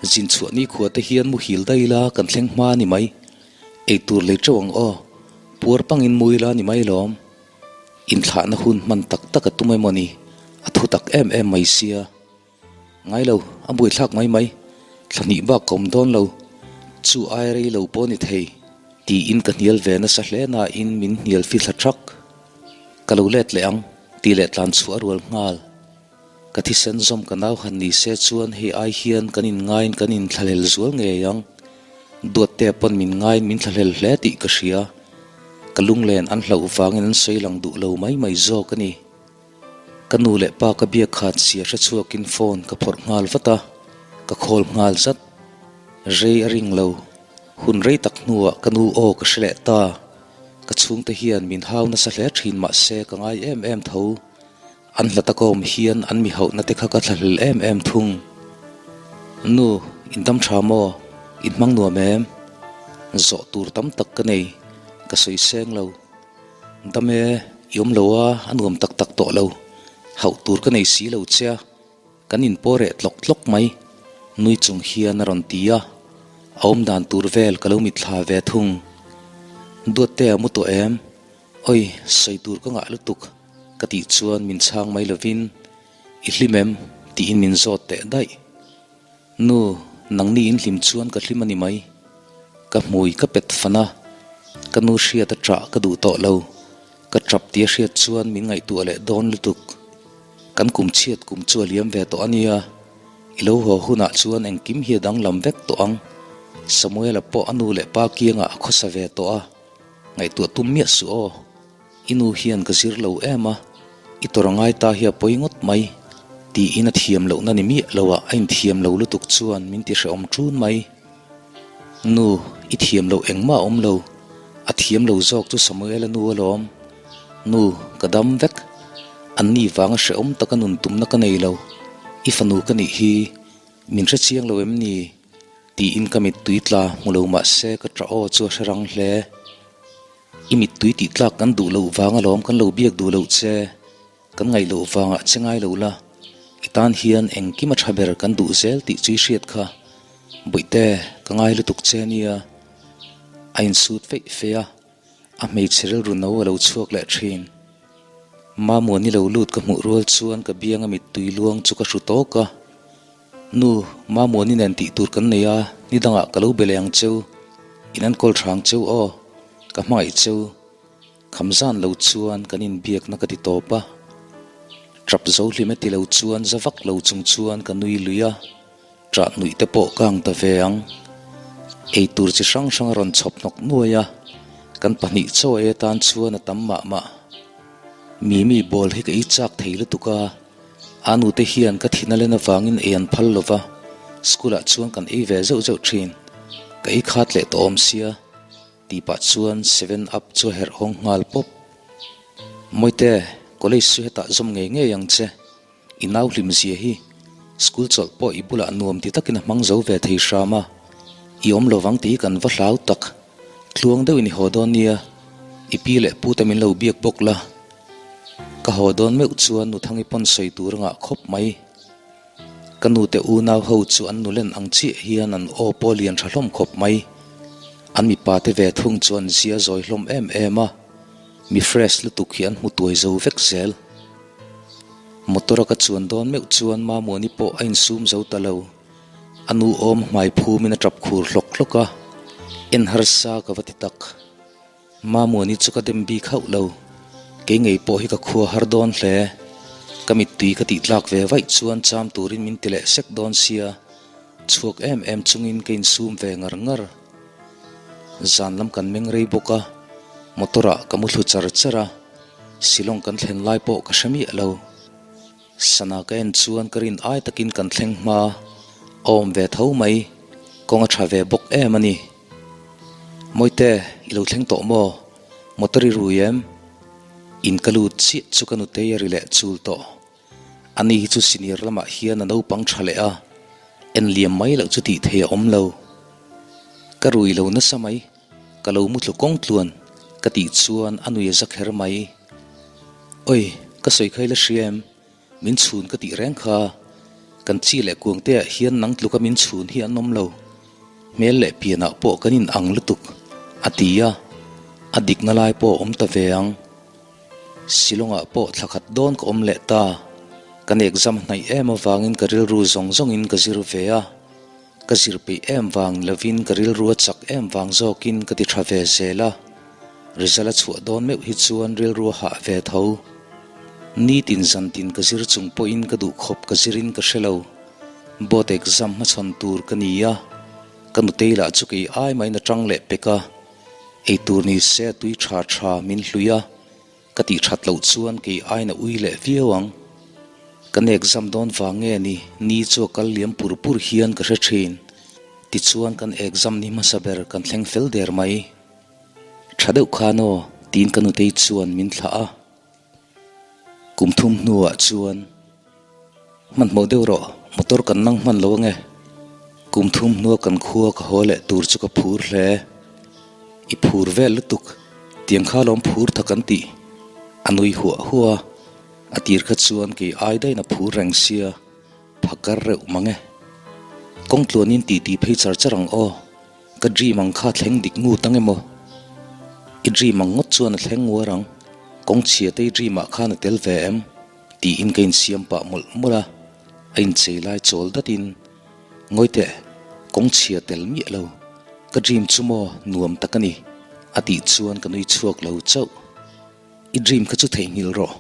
zin chhuah nikhua te hian muhil daih ila kan thleng hma a ni mai. Ei tur lei teuh ang aw, puar pangin mu ila ni mai lawm. Inthlahna hun hman tak tak a tum emaw ni, a thu tak em em mai sia. Ngai lo, a buaithlak mai mai, thla hnih bak ka awm dawn lo, chu ai rei lo pawh ni thei, tiin ka hnial ve nasa hle nain min hnial fi thla thak. Ka lo let leh ang, tih leh tlan chhuah a rual nghal. Ka thisen zawm ka nau han ni se chuan hei ai hian kan inngaiin kan inthlahlel zual ngei ang. Duatte pawn min ngaiin min thlahlel hle tih ka hria. Ka lunglen an hlauh vangin an sawi lang duh lo mai mai zawk a ni. Ka nu leh pa ka biak khat sia hre chhuakin phone ka phawrh nghal vat a, ka call nghal zat. Rei a ring lo. Hun rei tak hnuah ka nu aw ka hre leh ta. Ka chhungte hian min hau nasa hle thin mahse ka ngai em em tho. An hla taka awm hian an mi hauhna te kha ka thlahlel em em thung. Nu, in dam tha maw? In hmang nuam em? Zawh tur tam tak ka nei, ka sawi seng lo. Dam e, i awm lo a, a nuam tak tak tawh lo. Hauh tur ka nei si lo che a, kan inpaw reh tlawk tlawk mai. Nui chung hian a rawn ti a, a awm dan tur vel ka lo mitthla ve thung. Duatte a mu tawh em? Oi, sawi tur ka ngah lutuk. Ka tih chuan min chhang mai lovin, I hlim em? tiin min zawt teh daih. Nu, nangni in hlim chuan ka hlim a ni mai. Ka hmui ka pet fan a, ka nu hriat a ṭah ka duh tawh lo. Ka ṭap tia hriat chuan min ngaihtuah leh dawn lutuk. Kan kum chhiat kum chu a liam ve tawh a nia. I lo haw hunah chuan engkim hi a danglam vek tawh ang. Samuela pawh a nu leh pa kiangah a khawsa ve tawh a, ngaihtuah tum miah suh aw. I nu hian ka zir lo em a, i tawrh a ngai ta hi a pawi ngawt mai, tiin a thiam lohna ni miah lo ah a inthiam lo lutuk chuan min ti hrehawm ṭun mai. Nu, i thiam loh engmah a awm lo, a thiam lo zawk chu Samuela nu alawm. Nu, ka dam vek. Anni vanga hrehawm taka nun tumna ka nei lo, i fanu ka nih hi min hre chiang lo em ni? tiin ka mittui tla hmu lo mah se ka ṭah aw chu a hre rang hle. I mittui tih tlak kan duh loh vang alawm kan lo biak duh loh che, kan ngaih loh vangah che ngai lo la, i tan hian engkim a tha ber kan duh zel tih chu i hriat kha. Bawihte, ka ngai lutuk che nia. A insut feih feih a, a hmeichhe rilru no a lo chhuak leh thin. Mamuani lo lut ka hmuh rual chuan ka bianga mittui luang chu ka hru tawk a. Nu, Mamuani nen tih tur kan nei a, ni dangah ka lo be leh ang cheu, in an kawl hrang cheu aw, ka hmangaih cheu. Kham zan lo chuan kan inbiakna ka ti tawp a. Ṭap zo hlim e ti lo chuan za vak lo chung chuan ka nui lui a, ṭah nuih te pawh ka ang ta ve ang. Ei tur chi hrang hrang a rawn chhawp hnawk nuai a, kan pahnih chaw ei atan chuan a tam mah mah. Mimi bawl hi ka ei chak thei lutuk a, a nute hian ka thin a len avangin ei an phal lo va, school ah chuan kan ei ve zeuh zeuh ṭhin. Ka ei khat leh tawh awm sia. Tih pah chuan seven up chu a herh hawng nghal pawp. Mawite, college chu hetah zawm ngei ngei ang che. I nau hlim zia hi school chawlh pawh i bulah nuam ti takin a hmang zo ve thei hram a. I awm lovang tih hi kan va hlau tak. Tluang deuhin i haw dawn nia, i pi leh pu te min lo biak bawk la. Ka haw dawn meuh chuan Nuthangi pawn sawi tur a ngah khawp mai. Ka nute unau ho chu an nulen ang chiah hian an aw pawh lian tha hlawm khawp mai. An mipa te ve thung chu an zia zawi hlawm em em a, mi fresh lutuk hi an hmu tuai zo vek zel. Motor a ka chuan dawn meuh chuan Mamuani pawh a insum zo ta lo. A nu awm hmai phumin a tap khur hlawk hlawk a, en harsa ka va ti tak. Mamuani chu ka dem bik hauh lo, kei ngei pawh hi ka khua har dawn hle. Ka mittui ka tih tlak ve vaih chuan cham turin min ti leh sek dawn sia, chhuak em em chungin ka insum ve ngar ngar. Zan lam kan meng rei bawk a, motor ah ka mu thlu char char a, Shillong kan thlen lai pawh ka hre miah lo. Sana ka en chuan ka rin ai takin kan thleng hma a awm ve tho mai, kawng a tha ve bawk em a ni. Mawite, i lo thleng tawh maw? Motor i rui em? In ka lut chiah chu ka nutei a ri leh chul tawh. Ani hi chu senior lamah hian a naupang tha leh a, en liam mai loh chu tih thei a awm lo. Ka rui lo nasa mai. Ka lo mu thlu kawng tluan ka tih chuan a nui a za kher mai. Oi, ka sawi kha i la hria em? Min chhun ka tih reng kha. Kan chi leh kuang te ah hian nang tluka min chhun hi an awm lo. Hmel leh pian ah pawh kan in ang lutuk, a ti a. A dikna lai pawh a awm ta ve ang. Shillong ah pawh thla khat dawn ka awm leh ta. Kan exam hnaih em avangin ka rilru zawng zawngin ka zir ve a. Ka zir peih em vang ni lovin ka rilru a chak em vang zawkin ka ti tha ve zel a, result a chhuah dawn meuh hi chuan rilru a hah ve tho. Nitin zantin ka zir chung pawhin ka duh khawp ka zirin ka hre lo. Board exam hmachhawn tur ka ni a, ka nutei lah chu kei ai maiin a tang leh pek a, eitur ni se a tui tha tha min hlui a, Ka tih that loh chuan kei aina ui leh viau ang. Kan exam dawn vang nge ni, ni chu a kal liam pur pur hian ka hre thin. Tichuan kan exam ni hmasa ber kan thleng fel der mai. Tha deuh khan aw, tiin ka nutei chuan min thlah a. Kum thum hnuah chuan. Hmanhmawh deuh rawh, motor kan nang hman lo ange. Kum thum hnua kan khua ka haw leh tur chu ka phur hle. I phur vel lutuk, tiang kha lawm phur tha kan tih. A nui huah huah a, a tir kha chuan kei ai daihin a phur reng sia, phakar reuh mang e. Kawng tluanin titi phei char char ang aw. Ka dream ang kha thleng dik ngut ang emaw? I dream ang ngawt chuan a thleng nguar ang, kawng chhia te i dream ah khan a tel ve em? Tiin ka insiam pah mawlh mawlh a, a inchei lai chawl datin, Ngawi teh, kawng chhia tel miah lo, ka dream chu maw nuam tak a ni, a tih chuan ka nui chhuak lo chauh. I dream kha chu theihnghilh rawh,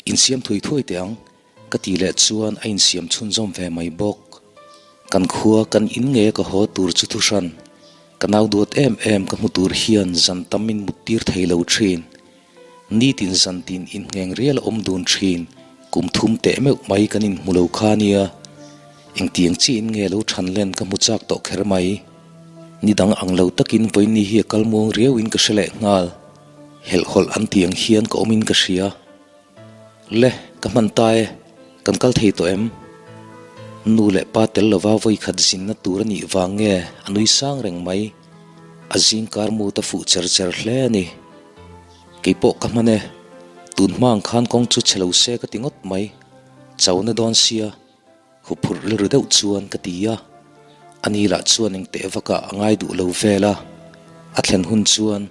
insiam thui thuai teh ang, ka tih leh chuan a insiam chhunzawm ve mai bawk. Kan khua kan in nge ka haw tur chu thuhran, ka nau duat em em ka hmu tur hian zan tam in mut tir thei lo thin. Nitin zantin inngheng rial a awm dun thin, kum thum teh meuh mai kan inhmu lo kha nia. Engtiang chiahin nge lo than len ka hmu chak tawh kher mai. Ni dang ang lo takin vawiin hi a kal muang riauin ka hre leh nghal. Helhhawlh an tih ang hian ka awmin ka hria. Le, ka hman ta e, kan kal thei tawh em? Nu leh pa tel lova vawikhat zinna tur a nih vang nge a nui sang reng mai. A zing kar mut a fuh cher cher hle a ni. Kei pawh ka hman e, tun hma ang khan kawng chu che lo se ka ti ngawt mai, chona dawn sia, huphurh rilru deuh chuan ka ti a. Ani lah chuan eng teh vakah a ngai duh lo vel a, a thlen hun chuan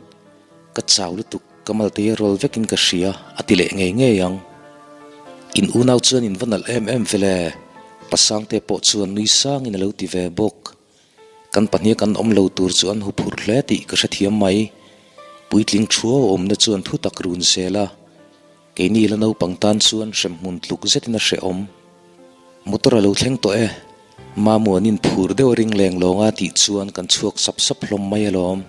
ka chau lutuk ka maltei a rawl vekin ka hria a ti leh ngei ngei ang. In unau chuan in va nalh em em vele, Pasangte pawh chuan nui sangin a lo ti ve bawk. Kan pahnih kan awm lo tur chu an huphurh hle tih ka hrethiam mai. Puitling thu a awmna chuan thu tak run zel a. Keini la naupang tan chuan hremhmun tluk zetin a hrehawm. Motor a lo thleng tawh e. Mamuanin phur deuh a ring leng lawng a tih chuan kan chhuak sap sap hlawm mai alawm.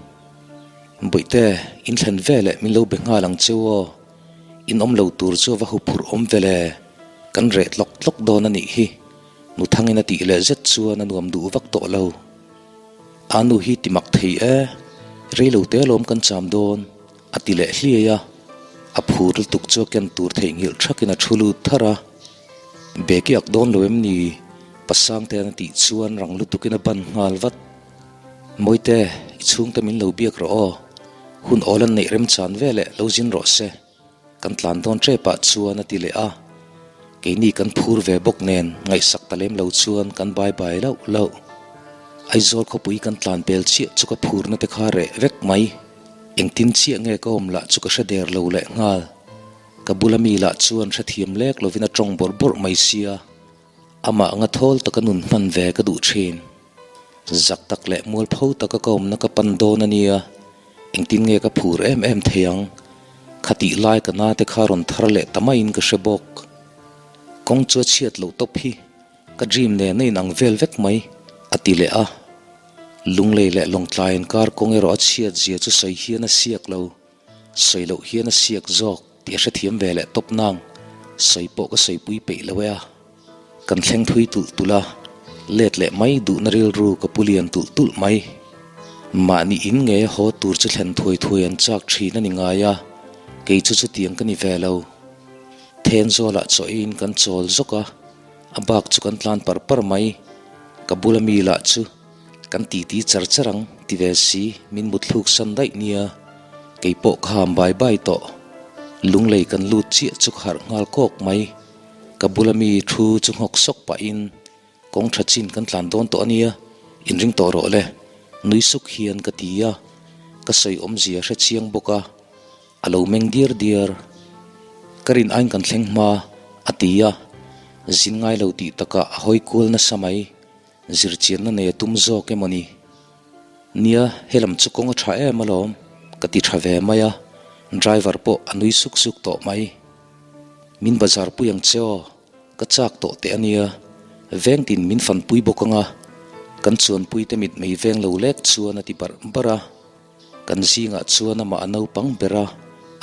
Bawihte, in thlen veleh min lo be nghal ang cheu aw. In awm lo tur chu a va huphurh awm vele. Kan reh tlawk tlawk dawn a nih hi. Nuthangin a tih leh zet chuan a nuam duh vak tawh lo. A nu hi ti mak thei e, rei lo te alawm kan cham dawn, a ti leh hliai a. A phur lutuk chu a ken tur theihnghilh thakin a thu lut thar a. Beki ak dawn lo em ni? Pasangtean a tih chuan rang lutukin a ban nghal vat. Mawite, i chhungte min lo biak rawh aw. Hun awl an neih remchan veleh lo zin rawh se. Kan tlan dawn ṭepah chuan a ti leh a, keini kan phur ve bawk nen ngaihsak ta lem lo chuan kan bai bai lauh lauh. Aizawl khawpui kan tlan pel chiah chu ka phurna te kha reh vek mai. Engtin chiah nge ka awm lah chu ka hre der lo leh nghal. Ka bula mi lah chuan hrethiam lek lovin a ṭawng bawrh bawrh mai sia. Amah anga thawl taka nun hman ve ka duh thin. Zak tak leh mualpho taka ka awmna ka pan dawn a nia, engtin nge ka phur em em thei ang? Khatih lai ka nate kha rawn thar leh ta maiin ka hre bawk. Kawng chu a chhiat loh tawp hi ka dream nen a inang vel vek mai, a ti leh a. Lunglei leh Lawngtlai inkar kawng erawh a chhiat zia chu sawi hian a siak lo. Sawi loh hian a siak zawk tih a hrethiam ve leh tawp nang, sawi pawh ka sawipui peih lo e a. Kan thleng thui tulh tulh a, let leh mai duhna rilru ka pu lian tulh tulh mai. Mahni in ngei a haw tur chu thlen thuai thuai an chak thin a ni ngai a, kei chu chutiang ka ni ve lo. Thenzawl ah chawhin kan chawl zawk a, a bak chu kan tlan par par mai. Ka bula mi lah chu. Kan titi char char ang ti ve si, min mut thluk san daih nia, kei pawh ka ham bai bai tawh. Lunglei kan lut chiah chu ka harh nghal kawk mai. Ka bula mi thu chu nghawk sawk pahin kawng tha chin kan tlan dawn tawh a nia, inring tawh rawh le, nui suk hian ka ti a, ka sawi awmzia hre chiang bawk a, a lo meng diar diar. Ka rin aiin kan thleng hma, a ti a, zin ngai lo tih takah a hawi kual nasa mai. Zirchianna nei a tum zawk emaw ni? Nia, helam chu kawng a tha em alawm, ka ti tha ve mai a, driver pawh a nui suk suk tawh mai. Min bazar pui ang che aw, ka chak tawh teh a nia, vengtin min fanpui bawk ang a, kan chuanpuite mitmei veng lo lek chuan a ti barh barh a. Kan zingah chuan amah a naupang ber a,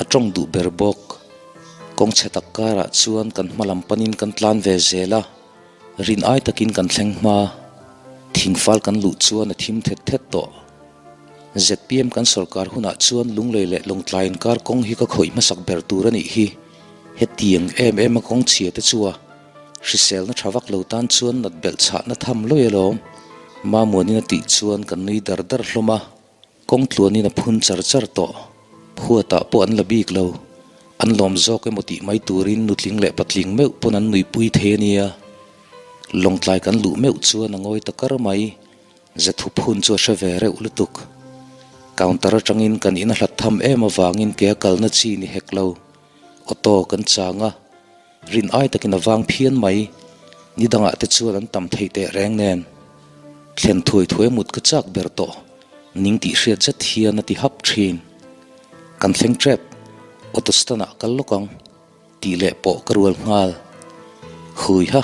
a tawng duh ber bawk. Kawng chhe tak karah chuan kan hma lam panin kan tlan ve zel a, rin ai takin kan thleng hma. Thingfal kan luh chuan a thim thet thet tawh. Zpm kan sawrkar hunah chuan Lunglei leh Lawngtlai inkar kawng hi ka khawih hmasak ber tur a nih hi. Hetiang em em a kawng chhia te chu a hriselna tha vak lo tan chuan nat belh chhahna tham lawi alawm. Mamuanin a tih chuan kan nui dar dar hlawm a. Kawng tluanin a phun char char tawh. Huatah pawh an la bik lo. An lawm zawk emaw tih mai turin nutling leh patling meuh pawn an nuipui thei a nia. Lawngtlai kan luh meuh chuan a ngawi ta kar mai. Zathu phun chu a hre ve reuh lutuk. Counter atangin kan in a hlat tham em avangin ke a kalna chi ni hek lo. Auto kan chang a. Rin ai takin a vang phian mai. Ni dangah te chuan an tam theih teh reng nen. Thlen thuai thuai mut ka chak ber tawh. Ning tih hriat zet hian a ti hap thin. Kan thleng tep. Auto stand ah kal lawk ang. Tih leh pawh ka rual nghal. Hui ha.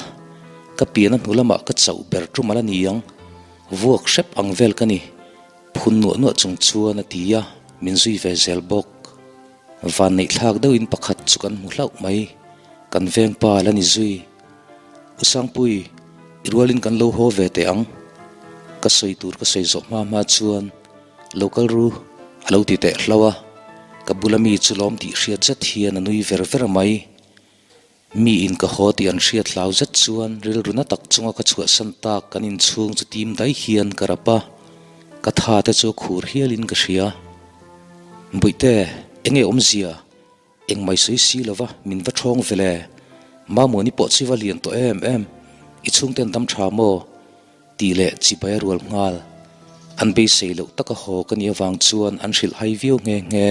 Ka pian a hnu lamah ka chauh ber tum ala ni ang. Vuak hrep ang vel ka ni. Phun nuah nuah chung chuan a ti a, min zui ve zel bawk. Vanneih thlak deuhin pakhat chu kan hmu hlauh mai, kan veng pa la ni zui. U Sangpui, i rualin kan lo haw ve teh ang. Ka sawi tur ka sawi zawh hma hma chuan lo kal ru a lo ti teh hlauh a, ka bula mi chu lawm tih hriat zet hian a nui ver ver mai. Mi in ka haw tih an hriat hlau zet chuan rilru na tak chunga ka chhuahsan tak kan inchhung chu tim dai hian ka rap a, ka tha te chu a khur hialin ka hria. Bawihte, enge awmzia? Engmai sawi si lova min va thawng ve le. Mamuani pawh chu i va lian tawh em em, i chhungte an dam tha maw? Tih leh chibai a rual nghal. An beisei loh taka haw ka nih avang chuan an hrilh hai viau nghe nghe.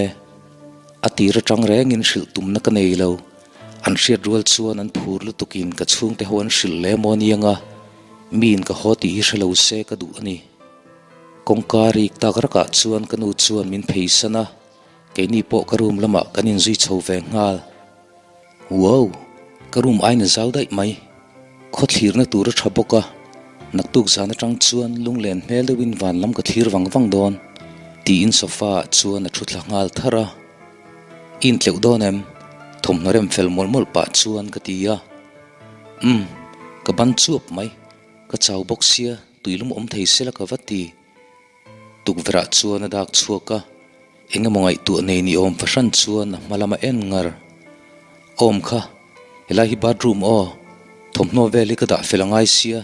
A tir atang rengin hrilh tumna ka nei lo. An hriat rual chuan an phur lutukin ka chhungte ho an hrilh leh maw aniang a, miin ka haw tih hi hre lo se ka duh a ni. Kawngka rik tak rakah chuan ka nu chuan min pheisan a, keini pawh ka room lamah kan inzui chho ve nghal. Wow! Ka room aiin a zau daih mai. Khaw thlirna tur a tha bawk a, naktuk zan atang chuan lunglen hmel deuhin van lam ka thlir vang vang dawn, tiin sofa ah chuan a thu thla nghal tharh a. I intleuh dawn em? Thawmhnaw rem fel mawlh mawlh pah chuan ka ti a. Umm, ka ban chuap mai. Ka chau bawk sia, tuilum awm thei sela ka va ti. Tukverh ah chuan a dak chhuak a, eng emaw ngaihtuah nei ni awm fahran chuan a hma lama en ngar. Awm kha, helai hi bathroom aw, thawmhnaw vel hi ka dah fel a ngai sia,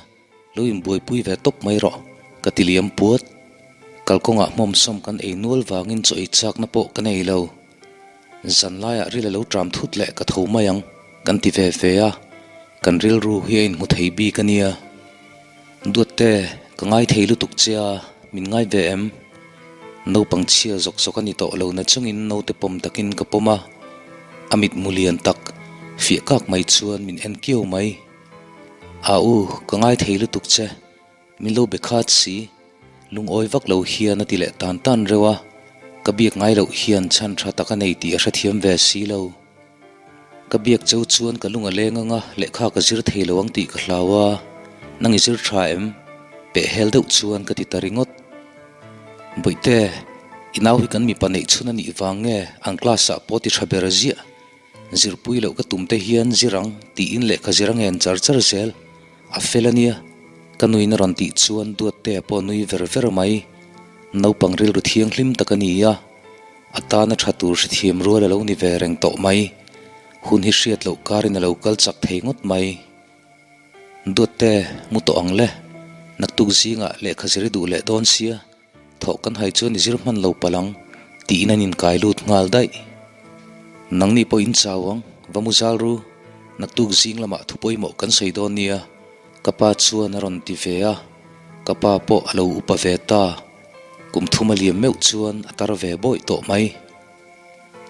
lo inbuaipui ve tawp mai rawh, ka ti liam puat. Kalkawngah hmawmsawm kan ei nual vangin chaw ei chakna pawh ka nei lo. Zan laiah ril a lo tram thut leh ka tho mai ang, kan ti ve ve a, kan rilru hi a inhmu thei bik a nia. Duatte, ka ngai thei lutuk che a, min ngai ve em? Naupang chhia zawk zawk a ni tawh lo na chungin naute pawm takin ka pawm a, a mitmu lian tak, fiah kak mai chuan min en kiau mai. A u, ka ngai thei lutuk che. Min lo be khat si, lungawi vak lo hian a ti leh tan tan reuh a, ka biak ngai loh hian chhan tha tak a nei tih a hrethiam ve si lo. Ka biak cheu chuan ka lung a leng anga lehkha ka zir thei lo ang tih ka hlau a, nang i zir tha em? Peh hel deuh chuan ka ti ta ringawt. Bawihte, i nau hi kan mipa neih chhun a nih vang nge an class ah pawh ti tha ber ziah? Zirpui loh ka tum te hian zir ang tiin lehkha zir a ngen char char zel. A fel a nia, ka nuin a rawn tih chuan Duattea pawh nui ver ver mai. Naupang rilru thianghlim tak a ni a, a tana tha tur hrethiam rual a lo ni ve reng tawh mai. Hun hi hriat loh karin a lo kal chak thei ngawt mai. Duatte, mu tawh ang le, naktuk zingah lehkha zir i duh leh dawn sia. Thawh kan hai chuan i zir hman lo palh ang, tiin an inkai lut nghal daih. Nangni pawh in chau ang, va mu zal ru, naktuk zing lamah thu pawimawh kan sawi dawn nia, ka pa chuan a rawn ti ve a, ka pa pawh a lo upa ve ta, kum thum a liam meuh chuan a tar ve bawih tawh mai.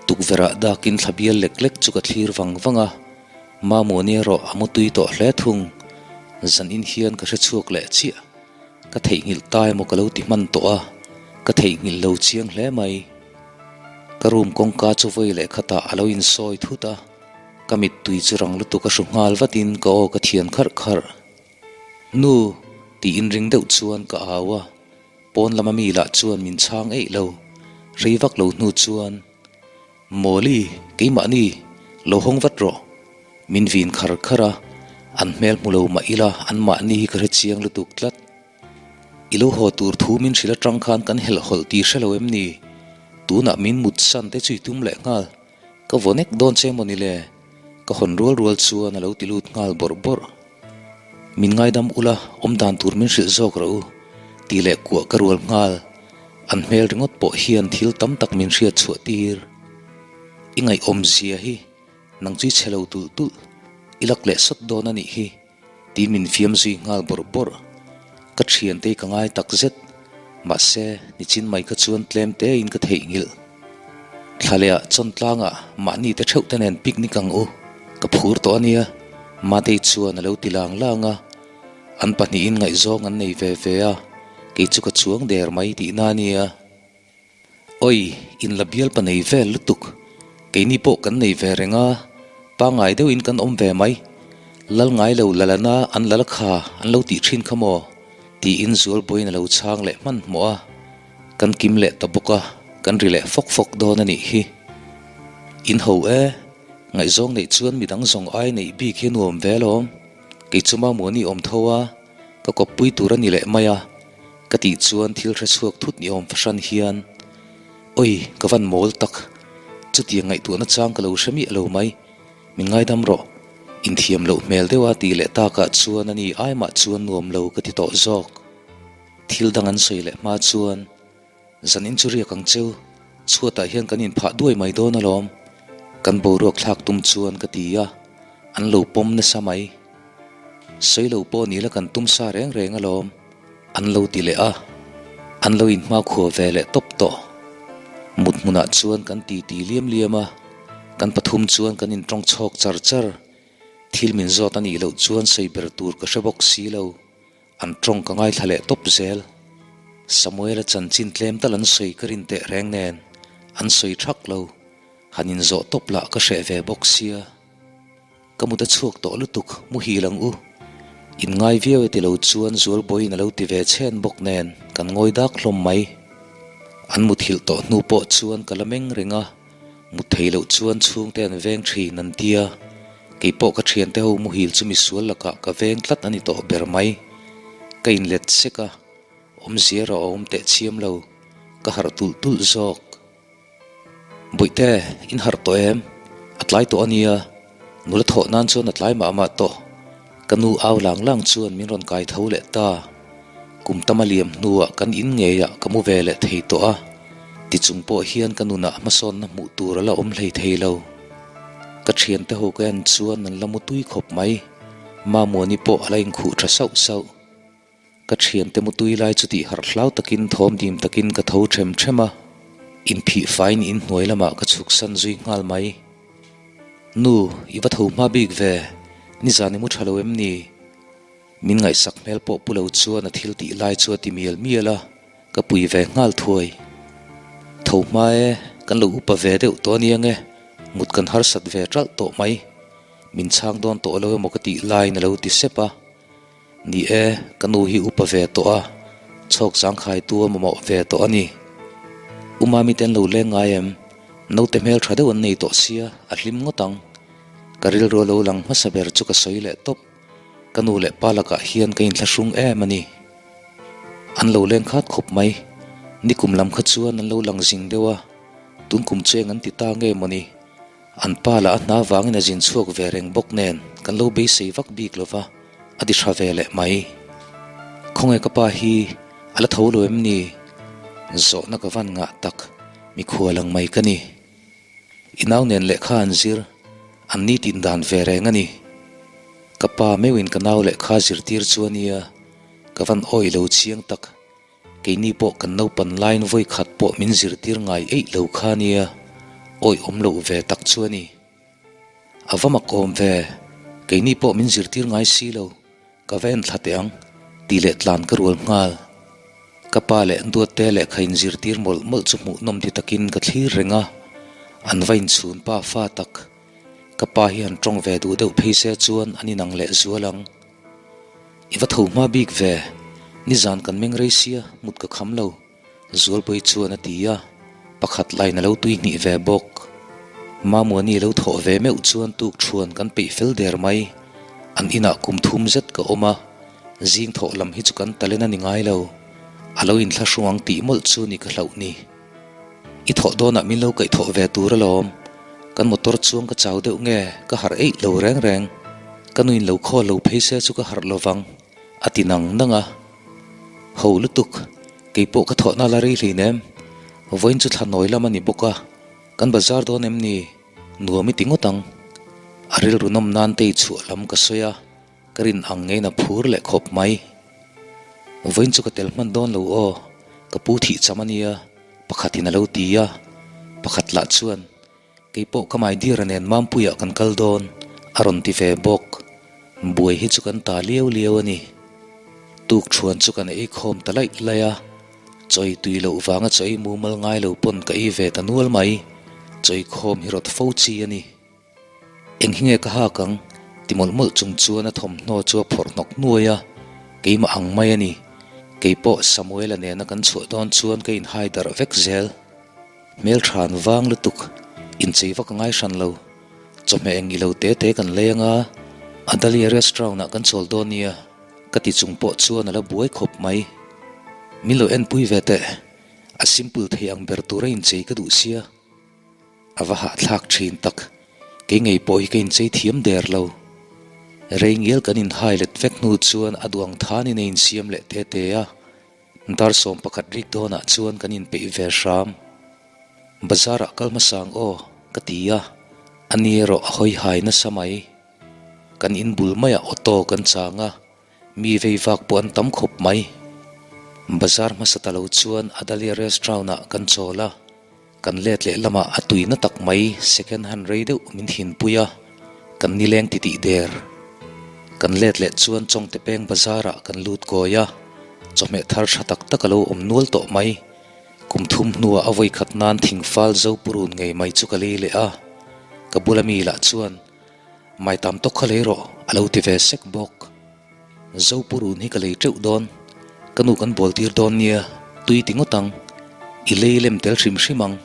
Tukverh ah dakin thla bial lek lek chu ka thlir vang vang a, Mamawni erawh a mu tui tawh hle thung, zan in hian ka hre chhuak leh chiah. Ka theihnghilh ta emaw ka lo ti hman tawh a, ka theihnghilh lo chiang hle mai. Ka room kawngka chu vawi leh khatah a lo insawi thut a, ka mittui chu rang lutuk a hru nghal vatin ka aw ka thian kharh kharh. Nu! tiin ring deuh chuan ka au a, pawn lama mi lah chuan min chhang eih lo. Rei vak lo hnu chuan. Mawli, keimahni, lo hawng vat rawh. Min vin khar khar a, an hmel hmu lo mah ila anmahni hi ka hre chiang lutuk tlat. I lo haw tur thu min hrilh atang khan kan helhhawlh tih hre lo em ni? Tunah min mut san te chu i tum leh nghal. Ka vaw nek dawn che maw ni le? Ka hawn rual rual chuan a lo ti lut nghal bawrh bawrh. Min ngaidam ula, awm dan tur min hrilh zawk rawh u, tih leh kuah ka rual nghal. An hmel ringawt pawh hian thil tam tak min hriat chhuah tir. I ngaihawm zia hi nang chu i chhe lo tulh tulh, i lak leh sawt dawn a nih hi, tiin min fiam zui nghal bawrh bawrh. Ka thiante hi ka ngai tak zet, mahse nichin mai kha chuan tlem tein ka theihnghilh. Thla leh ah chawn tlangah mahni te theuh te nen picnic ang u, ka phur tawh a nia, Matei chuan a lo ti lang lang a, an pahnihin ngaihzawng an nei ve ve a, kei chu ka chuang der mai tihna a nia. Oi, in la bialpa nei vel lutuk, keini pawh kan nei ve reng a, pangngai deuhin kan awm ve mai, lal ngai lo lalana an lal kha an lo tih thin kha maw? tiin Zualbawiin a lo chhang leh hmanhmawh a. Kan kim leh ta bawk a, kan ri leh fawk fawk dawn a nih hi. In ho e, ngaihzawng neih chuan midang zawng ai neih bik hi nuam ve alawm. Kei chu Mamuani awm tho a, ka kawppui tur a ni leh mai a, ka tih chuan thil hre chhuak thut ni awm fahran hian, Oi, ka van mawl tak, chutiang ngaihtuahna chang ka lo hre miah lo mai, min ngaidam rawh, inthiam loh hmel deuha tih leh takah chuan a ni ai mah chuan nuam lo ka ti tawh zawk. Thil dang an sawi leh hma chuan, Zan in chu riak ang cheu, chhuatah hian kan inphah duai mai dawn alawm, kan boruak thlak tum chuan ka ti a, an lo pawm nasa mai. Sawi lo pawh ni la kan tum sa reng reng alawm, an lo ti leh a, an lo inhmakhua ve leh tawp tawh. Mut hmunah chuan kan titi liam liam a, kan pathum chuan kan intawng chhawk char char. Thil min zawt a nih loh chuan sawi ber tur ka hre bawk si lo. An tawng ka ngaithla leh tawp zel. Samuela chanchin tlem tal an sawi ka rin teh reng nen an sawi thak lo. Han inzawh tawp lah ka hreh ve bawk sia. Ka mut a chhuak tawh lutuk, muhil ang u. In ngai viau e ti lo chuan Zualbawiin a lo ti ve chhen bawk nen kan ngawi dak hlawm mai. An muthilh tawh hnu pawh chuan ka la meng reng a, mut thei loh chuan chhungte an veng thin an tia. Kei pawh ka thiante ho muhil chu misual lakah ka veng tlat a ni tawh ber mai. Ka inlet sek a, awmzia erawh a awm teh chiam lo, ka harh tulh tulh zawk. Bawihte, in harh tawh em? A tlai tawh a nia, nula thawh nan chuan a tlai mah mah tawh. Ka nu au lang lang chuan min rawn kai tho leh ta. Kum tam a liam hnuah kan in ngeiah ka mu ve leh thei tawh a, tichung pawh hian ka nunah hmasawnna hmuh tur a la awm hlei thei lo. Ka thiante ho ka en chuan an la mu tui khawp mai. Mamuani pawh a la inkhuh tha sauh sauh. Ka thiante mutui lai chu tih harh hlau takin thawm dim takin ka tho them them a, inphih faiin inhnuai lamah ka chhuk san zui nghal mai. Nu, i va tho hma bik ve, nizan i mu tha lo em ni? Min ngaihsak hmel pawh pu lo chuan a thil tih lai chu a ti mial mial a, ka pui ve nghal thuai. Tho hma e, kan lo upa ve deuh tawh aniang e, mut kan harsat ve ṭalh tawh mai. Min chhang dawn tawh lo emaw ka tih laiin a lo ti sep a. Ni e, ka nu hi upa ve tawh a, chhawk zangkhaitu a mamawh ve tawh a ni. U Mami te an lo leng ngai em? Naute hmel tha deuh an nei tawh sia, a hlim ngawt ang. Ka rilru a lo lang hmasa ber chu ka sawi leh tawp. Ka nu leh pa lakah hian ka inthlahrung em a ni. An lo leng khat khawp mai. Nikum lam kha chuan an lo lang zing deuh a, tun kum chu eng an ti ta nge mawni? An pa lah a hna vangin a zin chhuak ve reng bawk nen kan lo beisei vak bik lo va, a ti tha ve leh mai. Khawnge ka pa hi a la tho lo em ni? Zawhna ka van ngah tak, mikhual ang mai ka ni. I nau nen lehkha an zir, an ni tin dan ve reng a ni. Ka pa meuhin ka nau lehkha zirtir chu a nia, ka van awih lo chiang tak. Keini pawh kan naupan laiin vawi khat pawh min zirtir ngai eih lo kha nia, awih awm loh ve tak chu a ni. A va mak awm ve, keini pawh min zirtir ngai si lo, ka va en thla teh ang, tih leh tlan ka rual nghal. Ka pa leh Duatte lehkha inzirtir mawlh mawlh chu hmuhnawm ti takin ka thlir reng a, an va inchhun pa fa tak. Ka pa hi han tawng ve duh deuh phei se chuan an inang leh zual ang. I va tho hma bik ve, nizan kan meng rei sia, mut ka kham lo, Zualbawi chuan a ti a, pakhat lain a lo tui hnih ve bawk. Mamuani lo thawh ve meuh chuan tuk thuan kan peih fel der mai, an inah kum thum zet ka awm a, zing thawh lam hi chu kan talent a ni ngai lo, a lo inthlahrung ang tih mawlh chu ni ka hlauh ni. I thawh dawnah min lo kaihthawh ve tur alawm. Kan motor chuang ka chau deuh nge ka harh eih lo reng reng. Ka nuin lo khawl lo phei se chu ka harh lo vang, a ti nang nang a. Ho lutuk, kei pawh ka thawhna la rei hlin em? Vawiin chu thla nawi lam a ni bawk a, kan bazar dawn em ni? Nuam i ti ngawt ang. A rilru nawm nan tei chhuah lam ka sawi a. Ka rin ang ngeiin a phur leh khawp mai. Vawiin chu ka tel hman dawn lo aw, ka pu thih cham a nia, pakhatin a lo ti a. Pakhat lah chuan, Kei pawh ka Maidira nen Mampuiah kan kal dawn, a rawn ti ve bawk. Buai hi chu kan ta liau liau a ni. Tuk thuan chu kan ei khawm ta laih laih a, chawi tui loh vanga chawi mumal ngai lo pawn ka ei ve ta nual mai. Chawi khawm hi rawt fo chi a ni. Eng hi nge ka hak ang? ti mawlh mawlh chung chuan a thawmhnaw chu a phawrh hnawk nuai a, keimah ang mai a ni. Kei pawh Samuela nena kan chhuah dawn chuan ka inhai darh vek zel. Hmelthan vang lutuk, inchei vak a ngai hran lo. Chawhmeh eng ilo te te kan lei anga, Adalia restaurant-ah kan chawl dawn nia, ka ti chung pawh chuan a la buai khawp mai. Min lo enpui ve teh, a simple thei ang ber tura inchei ka duh sia. A va hahthlak thin tak, kei ngei pawh hi ka inchei thiam der lo. Rei ngial kan inhai let vek hnu chuan a duang thanin a insiam leh te te a, dar 11 rik dawnah chuan kan inpeih ve hram. Bazar ah kal hmasa ang aw, ka ti a, ani erawh a hawi hai nasa mai. Kan inbul maiah auto kan chang a, Mi vei vak pawh an tam khawp mai. Bazar hmasa ta lo chuan Adalia restaurant ah kan chawl a, kan let leh lamah a tuina tak mai second hand rei deuh min thinpui a, kan nileng titih der. Kan let leh chuan Chawngte peng bazar ah kan lut kawi a, chawhmeh thar tha tak tak a lo awm nual tawh mai. Kum thum hnuah a vawi khat nan thingfal zo purun ngei mai chu ka lei leh a, ka bula mi lah chuan. Maitam tawk kha lei rawh, a lo ti ve sek bawk. Zopurun hi ka lei teuh dawn, ka nu kan bawl tir dawn nia, tui ti ngawt ang, i lei lem tel hrim hrim ang.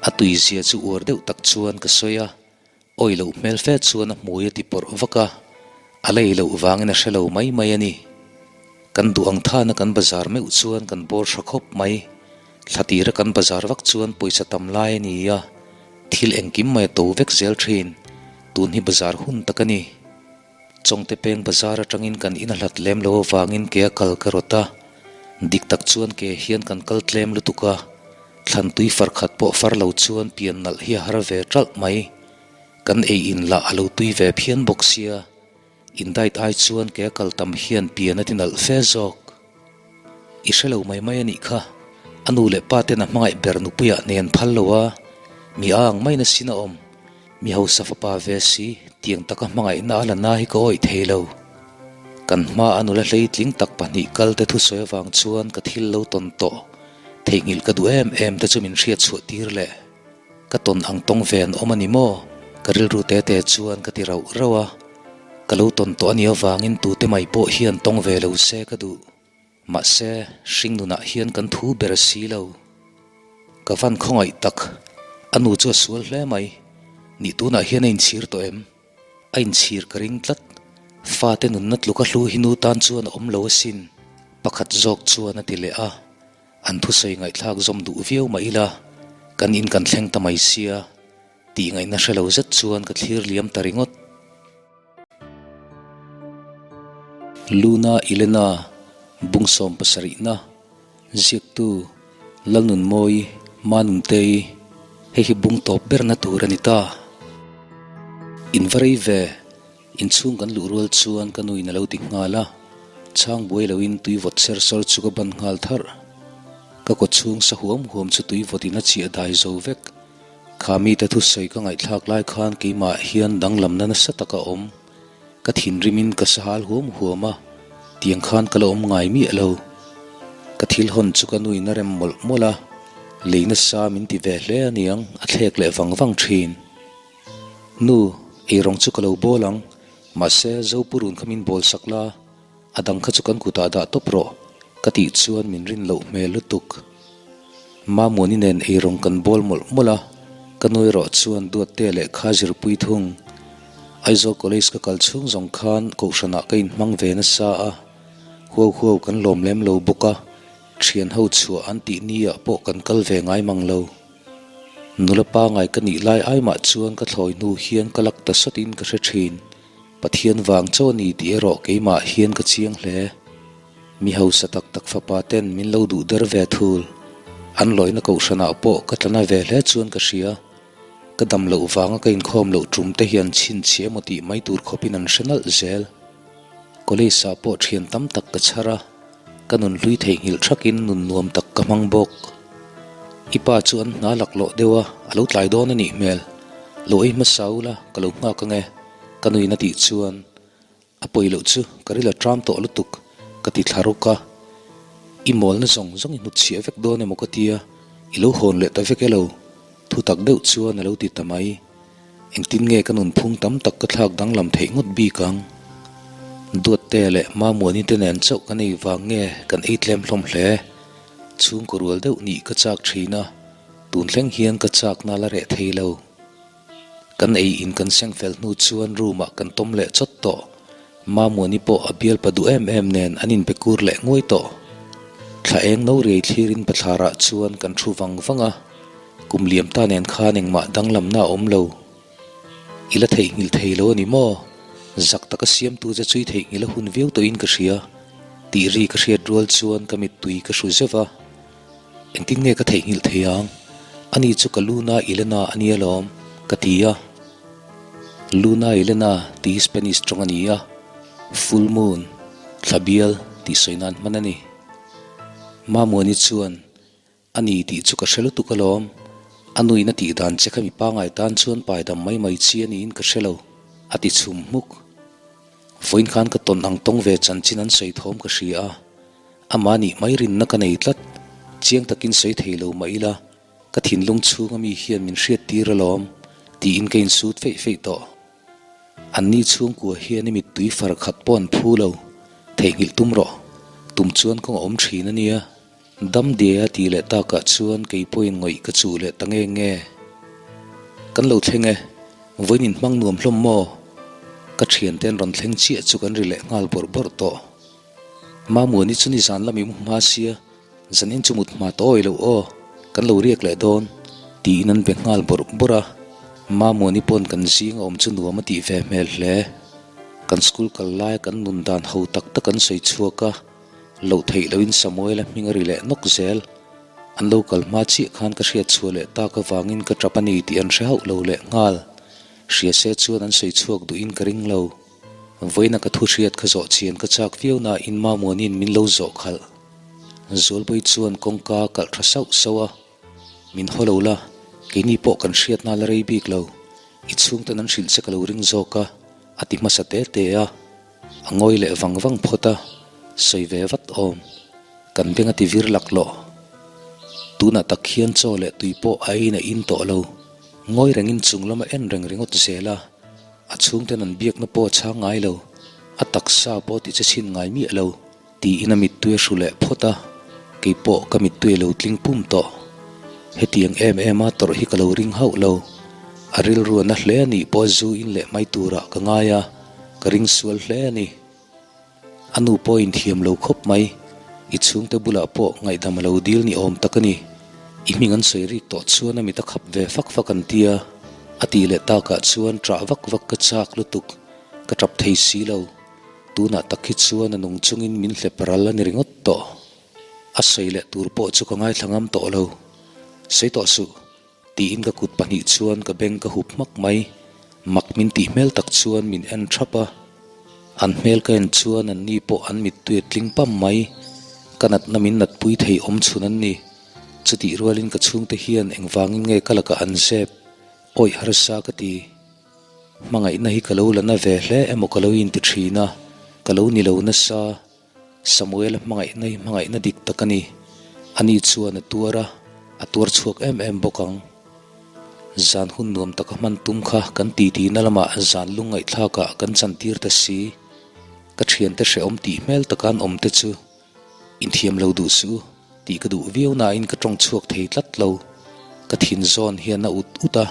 A tui zia chu uar deuh tak chuan ka sawi a, awi loh hmel fe chuan a hmui a ti pawrh vak a, a lei loh vangin a hre lo mai mai a ni. Kan duh ang thana kan bazar meuh chuan kan bawr hra khawp mai. Thla tira kan bazar vak chuan pawisa tam lai a ni a, thil engkim mai a to vek zel thin. Tun hi bazar hun tak a ni. Chawngte peng bazar atangin kan in a hlat lem lo avangin ke a kal ka rawt a, dik tak chuan ke hian kan kal tlem lutuk a, thlan tui far khat pawh far lo chuan pian nalh hi a har ve ṭalh mai. Kan ei in lah a lo tui ve phian bawk sia, in diet ai chuan ke a kal tam hian pian a ti nalh fe zawk. I hre lo mai mai a nih kha, a nu leh pa ten a hmangaih ber nupuiah nen phal lo a, mi a ang mai nasin a awm. Mi hausa fapa ve si, tiang taka hmangaihna a la na hi ka awih thei lo. Kan hma a nula hleitling tak pahnih kal te thusawi avang chuan ka thil lo tawn tawh, theihnghilh ka duh em em te chu min hriat chhuah tir leh. Ka tawn ang tawng ve an awm a ni maw? Ka rilru te te chuan ka ti rauh rauh a. Ka lo tawn tawh a nih avangin tute mai pawh hian tawng ve lo se ka duh. Mahse, hring nunah hian kan thu ber si lo. Ka van khawngaih tak, a nu chu a sual hle mai. Nih tunah hian a inchhir tawh em? A inchhir ka ring tlat. Fate nunna tluk a hlu hi nu tan chuan a awm lo asin, pakhat zawk chuan a ti leh a. An thusawi ngaihthlak zawm duh viau mah ila, kan in kan thleng ta mai sia, tih ngaihna hre lo zet chuan ka thlir liam ta ringawt. Luna Elena, Bungsawm pasarihna, Ziaktu, Lalnunmawi, Manuntei, hei hi bung tawp berna tur a ni ta. In va rei ve. Inchhung kan luh rual chuan ka nuin a lo ti nghal a, chhang buai loin tui vawt ser sawr chu ka ban nghal tharh. Ka kaw chhung sa huam huam chu tui vawtin a chiah dai zo vek. Kha mite thusawi ka ngaihthlak lai khan keimah hian danglamna nasa tak a awm. Ka thinrimin ka sahal huam huam a, tiang khan ka la awm ngai miah lo. Ka thil hawn chu ka nuin a rem mawlh mawlh a, lei nasa min ti ve hle aniang a thlek leh vang vang thin. Nu, eirawng chu ka lo bawl ang, mahse Zopurun kha min bawl sak la, a dang kha chu kan kutah dah tawp rawh, ka tih chuan min rin loh hmel lutuk. Mamuani nen eirawng kan bawl mawlh mawlh a, ka nu erawh chuan Duatte lehkha zirpui thung. Aizawl College ka kal chhung zawng khan Kohhranah ka inhmang ve nasa a, huau huau kan lawm lem lo bawk a, thian ho chhuah an tih ni ah pawh kan kal ve ngai mang lo. Nula pangai ka nih lai ai mah chuan ka thlawi hnu hian ka lak ta sawtin ka hre thin. Pathian vang chaw a ni tih erawh keimah hian ka chiang hle. Mi hausa tak tak fapa ten min lo duh der ve thul. An lawina kohhranah pawh ka tlana ve hle chuan ka hria. Ka dam loh vanga ka inkhawm loh tum te hian chhinchhiah emaw tih mai tur khawpin an hre nalh zel. College ah pawh thian tam tak ka chhar a. Ka nun hlui theihnghilh thakin nun nuam tak ka hmang bawk. I pa chu an hna laklawh deuh a, a lo tlai dawn a nih hmel. Lo ei hmasa ula, ka lo nghak ange, ka nuin a tih chuan a pawi loh chu ka ril a tram tawh lutuk, ka ti thla ruk a. I mawlna zawng zawng i hnutchhiah vek dawn emaw ka tia, i lo hawn leh ta vek elo? Thutak deuh chuan a lo ti ta mai. Engtin nge ka nunphung tam tak ka thlak danglam theih ngawt bik ang? Duatte leh Mamuani te nen chauh kan ei vang nge kan ei tlem hlawm hle? Chhungkaw rual deuh nih ka chak thin a, tun thleng hian ka chakna la reh thei lo. Kan ei in kan seng fel hnu chuan room ah kan tawm leh chawt tawh. Mamuani pawh a bialpa duh em em nen an inbe kur leh nguai tawh. Thla eng no riai thlirin bathlarah chuan kan thu vang vang a, kum liam ta nen khan engmah danglamna a awm lo. I la theihnghilh thei lo a ni maw? Zak taka siamtu che chui theihnghilh a hun viau tawhin ka hria. Tih ri ka hriat rual chuan ka mittui ka hru zeuh va. Engtin nge ka theihnghilh thei ang? Ani chu ka Luna Elena a nia lawm, ka ti a. Luna Elena tih hi Spanish tawng a ni a, Full Moon, thla bial, tih sawi nan hman a ni. Mamuani chuan, A ni tih chu ka hre lutuk alawm. A nuin a tih dan che kha mi pangai tan chuan paidam mai mai chi a niin ka hre lo, a ti chhum hmuk. Vawiin khan ka tawn ang tawng ve chanchin an sawi thawm ka hria a. Amah nih mai rinna ka nei tlat, chiang takin sawi thei lo mah ila, ka thinlung chhunga mi hian min hriat tir alawm, tiin ka insut feih feih tawh. Anni chhungkua hian i mittui far khat pawh an phu lo, theihnghilh tum rawh, tum chuan kawng a awm thin a nia. Dam diai a tih leh takah chuan kei pawhin ngawih ka chuh leh ta nge nge. Kan lo thleng e, vawiin in hmang nuam hlawm maw? Ka thiante an rawn thleng chiah chu kan ri leh nghal bawrh bawrh tawh. Mamuani chu nizan lam i mu hma sia, zanin chu mut hma tawh awi loh aw, kan lo riak leh dawn, tiin an be nghal bawrh bawrh a. Mamuani pawn kan zing a awm chu nuam a tih ve hmel hle. Kan school kal laia kan nun dan ho tak tak an sawi chhuak a, loh theih lohin Samuela hming a ri leh nawk zel. An lo kal hma chiah khan ka hriat chhuah leh tak avangin ka tap a ni tih an hre hauh lo leh nghal. Hria se chuan an sawi chhuak duhin ka ring lo. Vawiina ka thu hriat kha zawh chian ka chak viau nain Mamuani'n min lo zawh khalh. Zualbawi chuan kawngka a kalh tha sauh sauh a, Min haw lo la, keini pawh kan hriatna la rei bik lo. I chhungten an hrilh che ka lo ring zawk a, a ti hmasa te te a. A ngawi leh vang vang phawt a, sawi ve vat awm. Kan beng a ti vir laklawh. Tunah tak hian chaw leh tui pawh a eiin a in tawh lo. Ngawi rengin chung lama en reng ringawt zel a. A chhungten an biakna pawh a chhang ngai lo, a taksa pawh ti che chhin ngai miah lo, tiin a mittui a hru leh phawt a, kei pawh ka mittui a lo tling pum tawh. Hetiang em em a tawrh hi ka lo ring hauh lo. A rilru a na hle a nih pawh zu in leh mai turah ka ngai a, ka ring sual hle a ni. A nu pawh inthiam lo khawp mai. I chhungte bulah pawh ngaihdam a lo dil ni awm tak a ni. I hming an sawi rik tawh chuan a mit a khap ve fak fak an tia. A tih leh takah chuan ṭah vak vak ka chak lutuk. Ka ṭap thei si lo. Tunah tak hi chuan a nung chungin min hlep ral a ni ringawt tawh. A sawi leh tur pawh chu ka ngaithla ngam tawh lo. Sawi tawh suh. Tiin ka kut pahnih chuan ka beng ka hup hmak mai. Mak min tih hmel tak chuan min en thap a. An hmel ka en chuan an ni pawh an mittui a tling pam mai. Ka natna min natpui thei awm chhun an ni. Chutih rualin ka chhungte hian engvangin nge ka lakah an zep? Awih harsa ka ti. Hmangaihna hi ka lo la na ve hle emaw ka lo inti thin a, ka lo ni lo nasa. Samuela hmangaihna hi hmangaihna dik tak a ni. Ani chuan a tuar a, a tuar chhuak em em bawk ang. Zan hun nuam taka hman tum kha kan titi na lamah zan lungngaihthlakah kan chantir ta si. Ka thiante hrehawm tih hmel taka an awm te chu inthiam lo duh suh u tih ka duh viau nain ka tawng chhuak thei tlat lo. Ka thin zawn hian a ut ut a,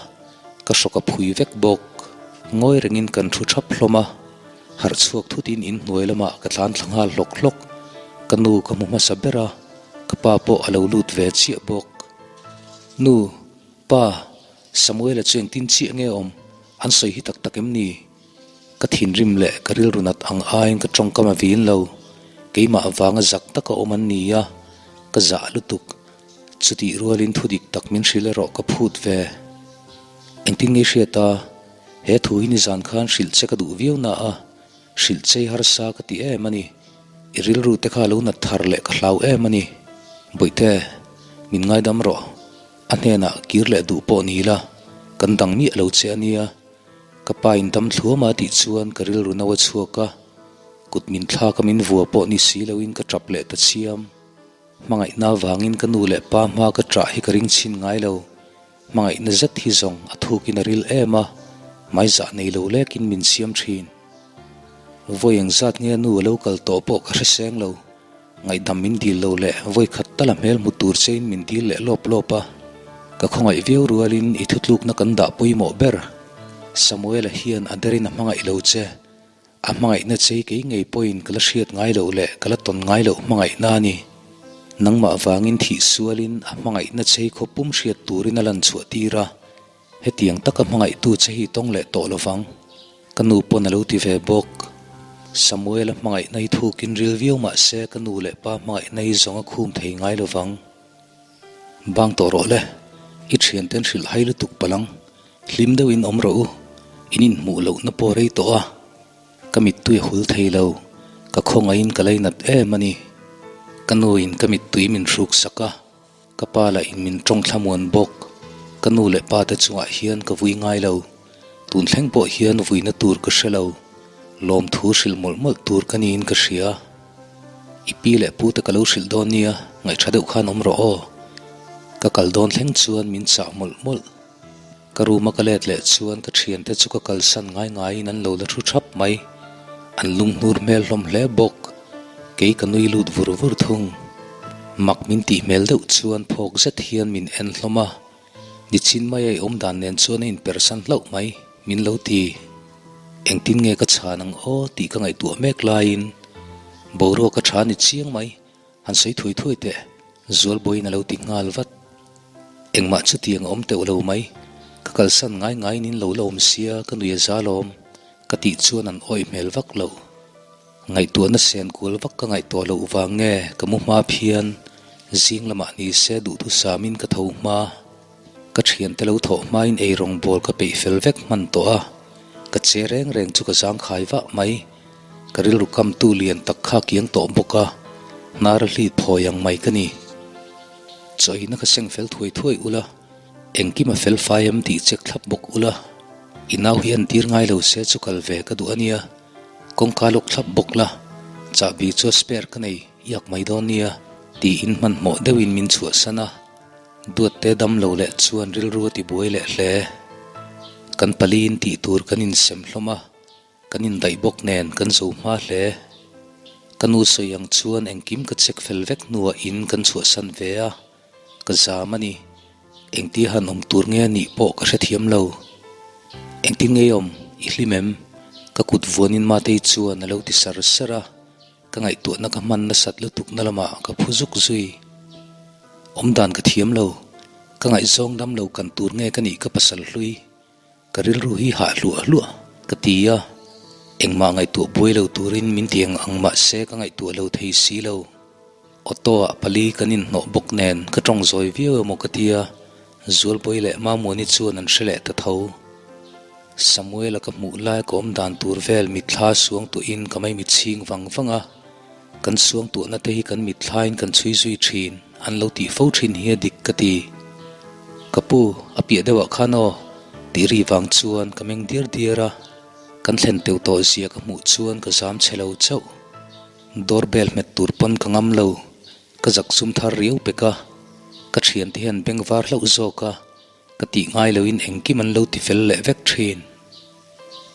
ka hrawk a phui vek bawk. Ngawi rengin kan thu thap hlawm a, harh chhuak thutin inhnuai lamah ka tlan thla nghal hlawk hlawk. Ka nu ka hmu hmasa ber a, ka pa pawh a lo lut ve chiah bawk. Nu, pa, Samuela chu engtin chiah nge awm? An sawi hi tak tak em ni? Ka thinrim leh ka rilru nat ang aiin ka tawngkam a vin lo. Keimah avanga zak taka awm an ni a, ka zah lutuk. Chutih rualin thu dik tak min hrilh erawh ka phut ve. Engtin nge hriat a, he thu hi nizan khan hrilh che ka duh viau na a, hrilh chei harsa ka ti em a ni. I rilru te kha lo nat thar leh ka hlau em a ni. Bawihte, min ngaidam rawh. A hnenah kir leh duh pawh ni la, kan dang miah lo che a nia. Ka pa in dam thluam a tih chuan ka rilru no a chhuak a, kut min thlak a min vua pawh ni si loin ka tap leh ta chiam. Hmangaihna avangin ka nu leh pa hma ka ṭah hi ka ring chhin ngai lo. Hmangaihna zet hi zawng a thukin a ril em a, hmaizah nei lo lekin min siam ṭhin. Vawi engzat nge a nu a lo kal tawh pawh ka hre seng lo. Ngaihdam min dil lo leh vawi khat tal a hmel hmu tur chein min dil leh lawp lawp a. Ka khawngaih viau rualin i thutlukna kan dah pawimawh ber. Samuela hian a derin a hmangaih lo che. A hmangaihna chei kei ngei pawhin ka la hriat ngai loh leh ka la tawn ngai loh hmangaihna a ni. Nangmah vangin thih sualin a hmangaihna chei khaw pum hriat turin a lan chhuah tir a. Hetiang taka hmangaihtu che hi tawng leh tawh lovang. Ka nu pawn a lo ti ve bawk. Samuel-a hmangaihna hi thukin ril viau mah se ka nu leh pa hmangaihna hi zawng a khum thei ngai lovang. Bang tawh rawh le, i thianten hrilh hai lutuk palang. Hlim deuhin awm rawh u, in inhmuh lohna pawh rei tawh a. Ka mittui a hul thei lo, ka khawngaihin ka lainat em a ni. Ka nuin ka mittui min hruk sak a. Ka pa lah in min tawng thlamuan bawk. Ka nu leh pa te chungah hian ka vui ngai lo. Tun thleng pawh hian vuina tur ka hre lo. Lawmthu hrilh mawlh mawlh tur ka niin ka hria. I pi leh pu te ka lo hrilh dawn nia, ngaihṭha deuh khan awm rawh aw. Ka kal dawn thleng chuan min chah mawlh mawlh. Ka room a ka let leh chuan ka thiante chu ka kalsan ngai ngaiin an lo la thu thap mai. An lunghnur hmel hlawm hle bawk. Kei ka nui lut vur vur thung. Mak min tih hmel deuh chuan phawk zet hian min en hlawm a. Nichin mai a i awm dan nen chuan a inpersan hlauh mai, min lo ti. Engtin nge ka chhan ang aw tih ka ngaihtuah mek laiin boruak a tha ni chiang mai. Han sawi thuai thuai teh, Zualbawiin a lo ti nghal vat. Engmah chutiang a awm teuh lo mai, ka kalsan ngai ngaiin in lo la awm sia ka nui a zal awm, ka tih chuan an awih hmel vak lo. Ngaihtuahna sen kual vak ka ngaihtuah loh vang nge ka mu hma phian, zing lamah ni se duhthusamin ka tho hma. Ka thiante lo thawh hmain eirawng bawl ka peih fel vek hman tawh a, ka che reng reng chu ka zangkhai vah mai. Ka rilru kamtu lian tak kha kiang tawh bawk a, hnar a hlit phawi ang mai ka ni. Chawina ka seng fel thuai thuai ula, engkim a fel fai em tih check thlap bawk ula. I nau hi an tir ngai lo se chu kal ve ka duh a nia, kawngka lawk thlap bawk la, chahbi chu a spare ka nei iak mai dawn nia, tiin hmanhmawh deuhin min chhuahsan a. Duatte dam lo leh chuan rilru a tibuai leh hle. Kan paliin tih tur kan insem hlawm a. Kan indaih bawk nen kan zo hma hle. Ka nu sawi ang chuan engkim ka check fel vek hnuah in kan chhuahsan ve a, ka zam a ni. Engtia han awm tur nge a nih pawh ka hrethiam lo. Engtin nge i awm? I hlim em? Ka kut vuanin Matei chuan a lo ti sar sar a, ka ngaihtuahna ka hman nasat lutukna lamah ka phu zuk zui. Awmdan ka thiam lo. Ka ngaihzawng dam lo kan tur nge ka nih ka pasal hlui. Ka rilru hi hah hluah hluah ka ti a, engmah ngaihtuah buai lo turin min ti eng ang mah se ka ngaihtuah lo thei si lo. Auto ah pali kan inhnawh bawk nen ka tawng zawi viau emaw ka ti a, Zualbawi leh Mamuani chuan an hre leh ta tho. Samuel-a ka hmuh lai ka awm dan tur vel mitthla suang tuahin ka mai mitchhing vang vang a. Kan suangtuahna te hi kan mitthlain kan chhui zui thin, an lo tih fo thin hi a dik ka ti. Ka pu, a piah deuhah khan aw, tih ri vang chuan ka meng diar diar a, kan thlen teuh tawh zia ka hmuh chuan ka zam chhe lo chauh. Door bell hmet tur pawn ka ngam lo, ka zak zum thar riau pek a, ka thiante hian beng var hlauh zawk a, ka tih ngai loin engkim an lo ti fel leh vek thin.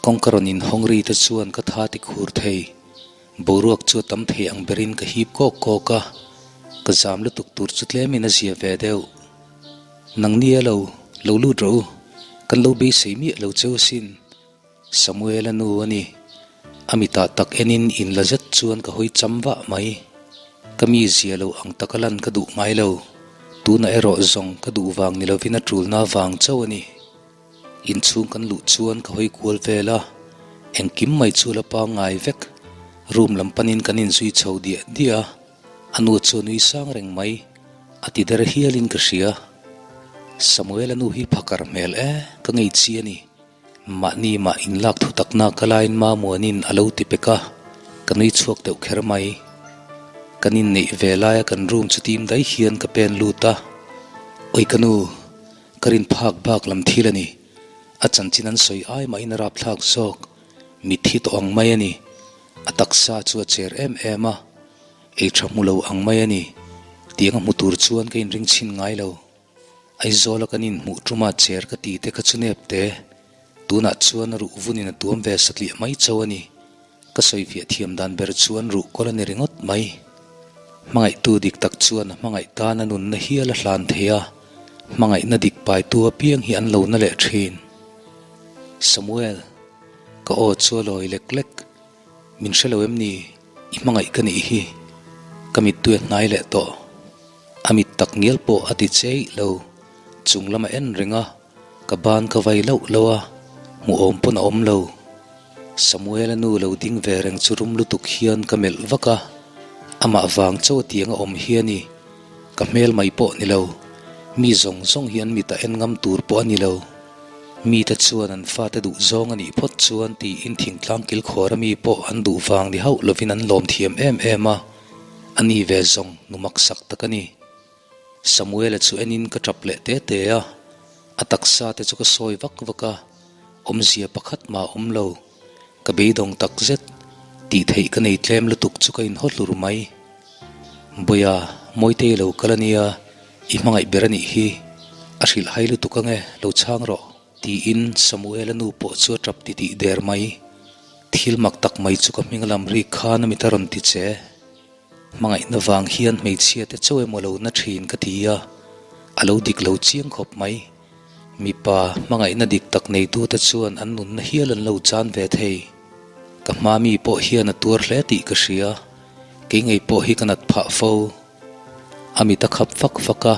Kawngka rawn inhawng ri te chuan ka tha ti khur thei. Boruak chu a tam thei ang berin ka hip kawk kawk a, ka zam lutuk tur chu tlemin a zia ve deuh. Nangni a lo, lo lut rawh u, kan lo beisei miah lo cheu asin, Samuel-a nu a ni. A mitah tak enin inla zet chuan ka hawi cham vah mai. Ka mi zia lo ang taka lan ka duh ngai lo, tunah erawh zawng ka duh vang ni lovin a tulna vang chauh a ni. Inchhung kan luh chuan ka hawi kual vel a, engkim mai chu la pangngai vek. Room lam panin kan inzui chho diah diah a, a nu chu a nui sang reng mai, a ti der hialin ka hria. Samuel-a nu hi phakar hmel e, ka ngei chi a ni. Mahni mah inlak thu takna ka lain Mamuanin a lo ti pek a, ka nui chhuak deuh kher mai. Kan inneih ve laia kan room chu tim daih hian ka pen lut a, Awi ka nu! Ka rin phak bak lam thil a ni. A chanchin an sawi ai mahin a rapthlak zawk. Mitthi tawh ang mai a ni. A taksa chu a cher em em a. Ei tha hmu lo ang mai a ni. Tiang a hmu tur chuan ka inring chhin ngai lo. Aizawla kan inhmuh tuma cher ka ti te kha chu nep te. Tunah chuan a ruh vunin a tuam ve satliah mai chauh a ni. Ka sawifiah thiam dan ber chuan ruh kawl a ni ringawt mai. Hmangaihtu dik tak chuan a hmangaih tan a nunna hial a hlan thei a, hmangaihna dik paitu apiang hi an lo na leh thin. Samuel, ka aw chu a lawi lek lek. Min hre lo em ni? I hmangaih ka nih hi. Ka mittui a hnai leh tawh. A mit tak ngial pawh a ti cheih lo. Chung lam a en reng a. Ka ban ka vai loh loh a, hmuhawm pawn a awm lo. Samuel-a nu lo ding ve reng chu rum lutuk hian ka melh vak a, amah vang chauh a tiang a awm hi a ni. Ka hmel mai pawh ni lo, mi zawng zawng hi an mit a en ngam tur pawh a ni lo. Mite chuan an fate duh zawng a nih phawt chuan tiin thingtlang kilkhawr a mi pawh an duh vang ni hauh lovin an lawm thiam em em a, a ni ve zawng nu maksak tak a ni. Samuela chu enin ka tap leh te te a, a taksa te chu ka sawi vak vak a, awmzia pakhat mah a awm lo. Ka beidawng tak zet, tih theih ka nei tlem lutuk chu ka inhaw hlur mai. Bawiha, Mawitei lo kal a nia, i hmangaih ber a nih hi, a hrilh hai lutuk ange, lo chhang rawh. Tiin Samuela nu pawh chu a tap titih der mai. Thil mak tak mai chu ka hming lam rik khan a mit a rawn ti che. Hmangaihna vang hian hmeichhia te chauh emaw lo na thin ka ti a, a lo dik lo chiang khawp mai. Mipa hmangaihna dik tak neitute chuan an nunna hial an lo chan ve thei. Ka hma mi pawh hian a tuar hle tih ka hria, kei ngei pawh hi ka nat phah fo. A mit a khap fak fak a,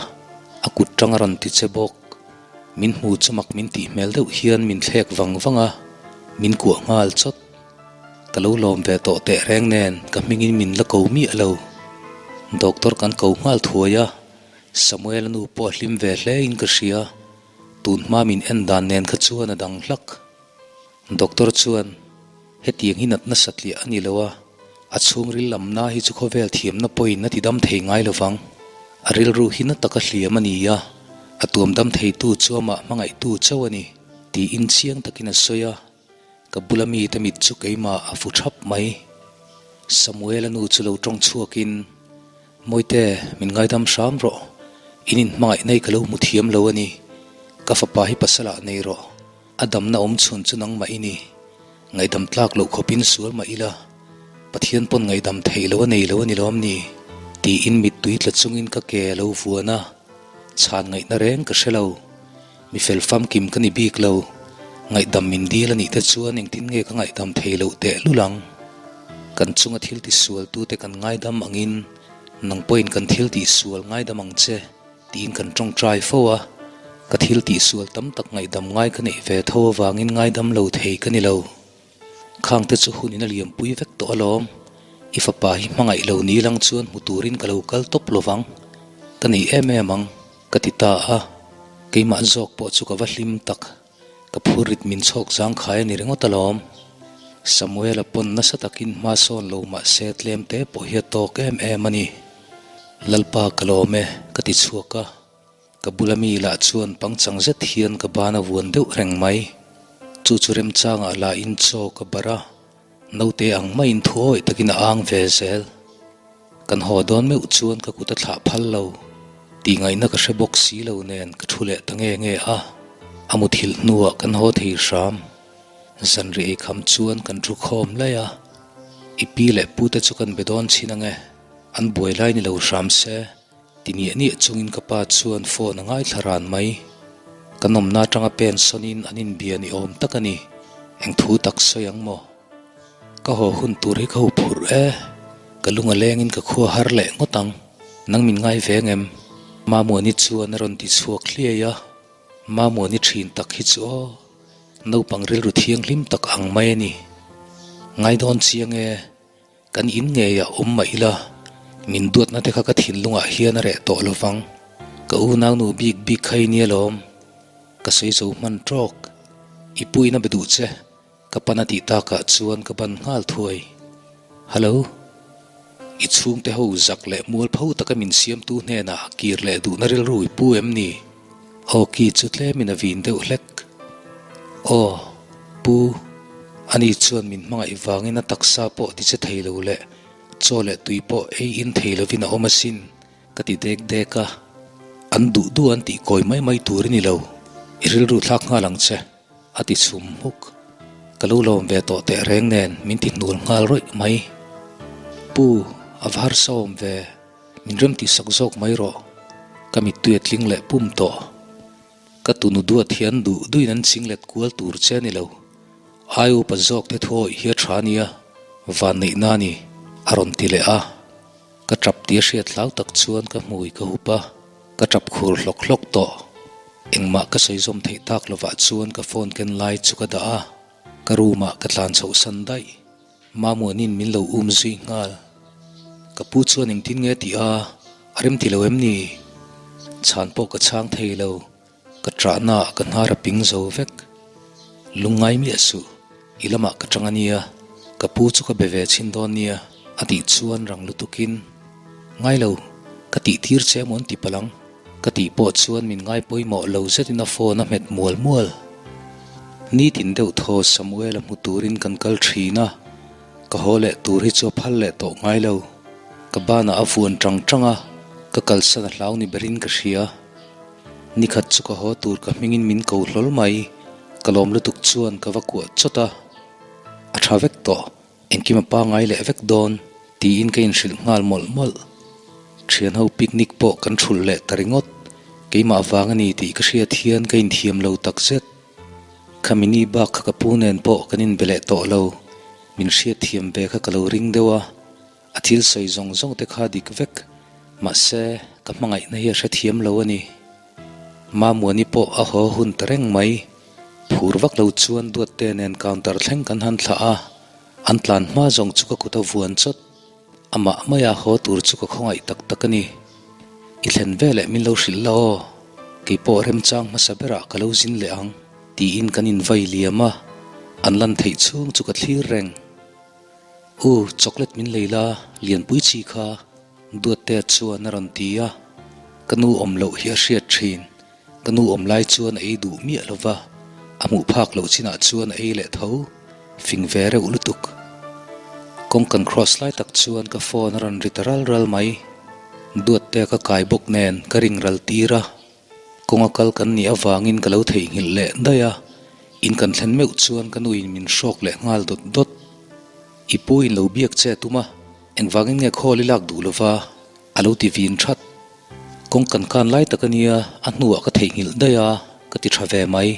a kut tang a rawn ti che bawk. Min hmu chu mak min tih hmel deuh hian min thlek vang vang a, min kuah nghal chawt. Ka lo lawm ve tawh teh reng nen ka hmingin min la ko miah lo. Doctor kan ko nghal thuai a, Samuel-a nu pawh a hlim ve hle in ka hria, tun hma min en dan nen kha chuan a dang hlak. Doctor chuan, Hetiang hi natna satliah a ni lo a, a chhungril lamna hi chu khawvel thiamna pawhin a ti dam thei ngai lovang. A rilru hi na taka hliam a ni a, a tuam dam theitu chu amah hmangaihtu chauh a ni, tiin chiang takin a sawi a. Ka bula mite mit chu keimah a fu thap mai. Samuel-a nu chu lo tawng chhuakin, Mawite, min ngaidam hram rawh. In inhmangaih nei ka lo hmu thiam lo a ni. Ka fapa hi pasalah nei rawh. A damna awm chhun chu nangmah i ni. Ngaihdam tlak loh khawpin sual mah ila, Pathian pawn ngaihdam theih lo a nei lo a ni lawm ni? Tiin mittui tla chungin ka ke a lo vuan a, chhan ngaihna reng ka hre lo. Mi fel famkim ka ni bik lo. Ngaihdam min dil a nih te chuan engtin nge ka ngaihdam thei loh teh lul ang? Kan chunga thil tisual tute kan ngaidam angin nang pawhin kan thil tihsual ngaidam ang che tiin kan tawngtai fo a. Ka thil tihsual tam tak ngaihdam ngai ka neih ve tho avangin ngaidam lo thei ka ni lo. Khangte chu hun in a liampui vek tawh alawm. I fapa hi hmangaih lo ni lang chuan hmu turin ka lo kal tawp lovang. Ka nei em em ang. Ka ti ta a, keimah zawk pawh chu ka va hlim tak, ka phurrit min chhawk zangkhai a ni ringawt alawm. Samuel-a pawn nasa takin hma sawn lo mah se tlem te pawh hi a tawk em em a ni. Lalpa ka lawm e, ka ti chhuak a, ka bula mi lah chuan pangchang zet hian ka ban a vuan deuh reng mai. Chu chu remchangah lah in chaw ka barh a, Naute ang maiin thu awih takin a ang ve zel. Kan haw dawn meuh chuan ka kut a thlah phal lo. Tih ngaihna ka hre bawk si lo nen ka thu leh ta nge nge a. A muthilh hnuah kan haw thei hram. Zanriah eikham chuan kan thu khawm laih a. I pi leh pute chu kan be dawn chhin ange. An buai lai ni lo hram se. Ti niah niah chungin ka pa chuan phone a ngaithla ran mai. Ka nawmna atanga pen sawnin an inbia ni awm tak a ni. Eng thu tak sawi ang maw? Ka haw hun tur hi ka hu phurh e. Ka lung a lengin ka khua har leh ngawt ang. Nang min ngai ve ngem? Mamuani chuan a rawn ti chhuak hliai a. Mamuani thin tak hi chu aw. Naupang rilru thianghlim tak ang mai a ni. Ngai dawn chiang e. Kan in ngeiah awm mah ila, min duatna te kha ka thinlungah hian a reh tawh lo vang. Ka unaunu bik bik kha i nia lawm. Ka sawi zo hman tawk. I puiin a be duh che, ka pan a tih takah chuan ka ban nghal thuai. Hello. I chhungte ho zak leh mualpho taka min siamtu hnenah kir leh duhna rilru i pu em ni? Awki chu tlemin a vin deuh hlek. Aw, Pu, ani chuan min hmangaih vangin a taksa pawh ti che thei lo leh chaw leh tui pawh ei in thei lovin a awm asin, ka ti dek dek a. An duh duh an tih kawi mai mai tur i ni lo, i rilru thlak nghal ang che, a ti chhum hmuk. Ka lo lawm ve tawh teh reng nen min ti hnual nghal rawih mai. Pu, a va harsa awm ve. Min rem tih sak zawk mai rawh. Ka mittui a tling leh pum tawh. Ka tunu duat hian duh duhin an ching let kual tur che a ni lo. Ai upa zawk te thuawih hi a tha nia, vanneihna a ni, a rawn ti leh a. Ka tap tih a hriat hlau tak chuan ka hmui ka hup a, ka tap khur hlawk hlawk tawh. Engmah ka sawi zawm theih tak lovah chuan ka phone ken lai chu ka dah a, ka room ah ka tlan chhoh san daih. Mamuanin min lo um zui nghal. Ka pu chuan engtin nge tih a, a rem ti lo em ni? Chhan pawh ka chhang thei lo, ka ṭahna ah ka hnar a ping zo vek. Lungngai miah suh, i lamah ka ṭang a nia, ka pu chu ka be ve chhin dawn nia, a tih chuan rang lutukin, Ngai lo, ka tih tir che emaw an ti palh ang. Ka tih pawh chuan min ngai pawimawh lo zetin a phone a hmet mual mual. Nitin deuh thaw Samuel-a hmu turin kan kal thin a, ka haw leh tur hi chu a phal leh tawh ngai lo. Ka banah a vuan tang tang a, ka kalsan a hlau ni berin ka hria. Nikhat chu ka haw tur ka hmingin min ko hlawl mai. Ka lawm lutuk chuan ka va kuah chawt a, a tha vek tawh, engkim a pangai leh vek dawn tiin ka inhrilh nghal mawlh mawlh. Thianho picnic pawh kan thulh leh ta ringawt, keimah vang a ni tih ka hriat hian ka inthiam lo takzet. Khami ni bak kha ka pu nen pawh kan inbe leh tawh lo, min hriatthiam ve kha ka lo ring deuh a. A thil sawi zawng zawng te kha dik vek, mahse ka hmangaihna hi a hrethiam lo a ni. Mamuani pawh a haw hun ta reng mai. Phur vak lo chuan Duatte nen counter thleng kan han thlah a, an tlan hma zawng chu ka kut a vuan chawt. Amah maia haw tur chu ka khawngaih tak tak a ni. I thlen veleh min lo hrilh la aw, kei pawh remchang hmasa berah ka lo zin leh ang, tiin kan invai liam a, an lan theih chhung chu ka thlir reng. U, chocolate min lei la, lianpui chi kha Duattea chuan a rawn ti a, ka nu awm loh hi a hriat thin. Ka nu awm lai chuan a ei duh miah lo va, a hmuh phak loh chinah chuan a ei leh tho, fing ve reuh lutuk. Kawng kan cross lai tak chuan ka phone a rawn ri ta ral ral mai. Duattea ka kai bawk nen ka ring ral tir a. Kawnga kal kan nih avangin ka lo theihnghilh leh daih a, in kan thlen meuh chuan ka nuin min hrawk leh nghal dawt dawt. I pu in lo biak che a tum a, engvangin nge khawl i lak duh lova? a lo ti vin that. Kawng kan kan lai tak a nia, a hnuah ka theihnghilh daih a, ka ti tha ve mai.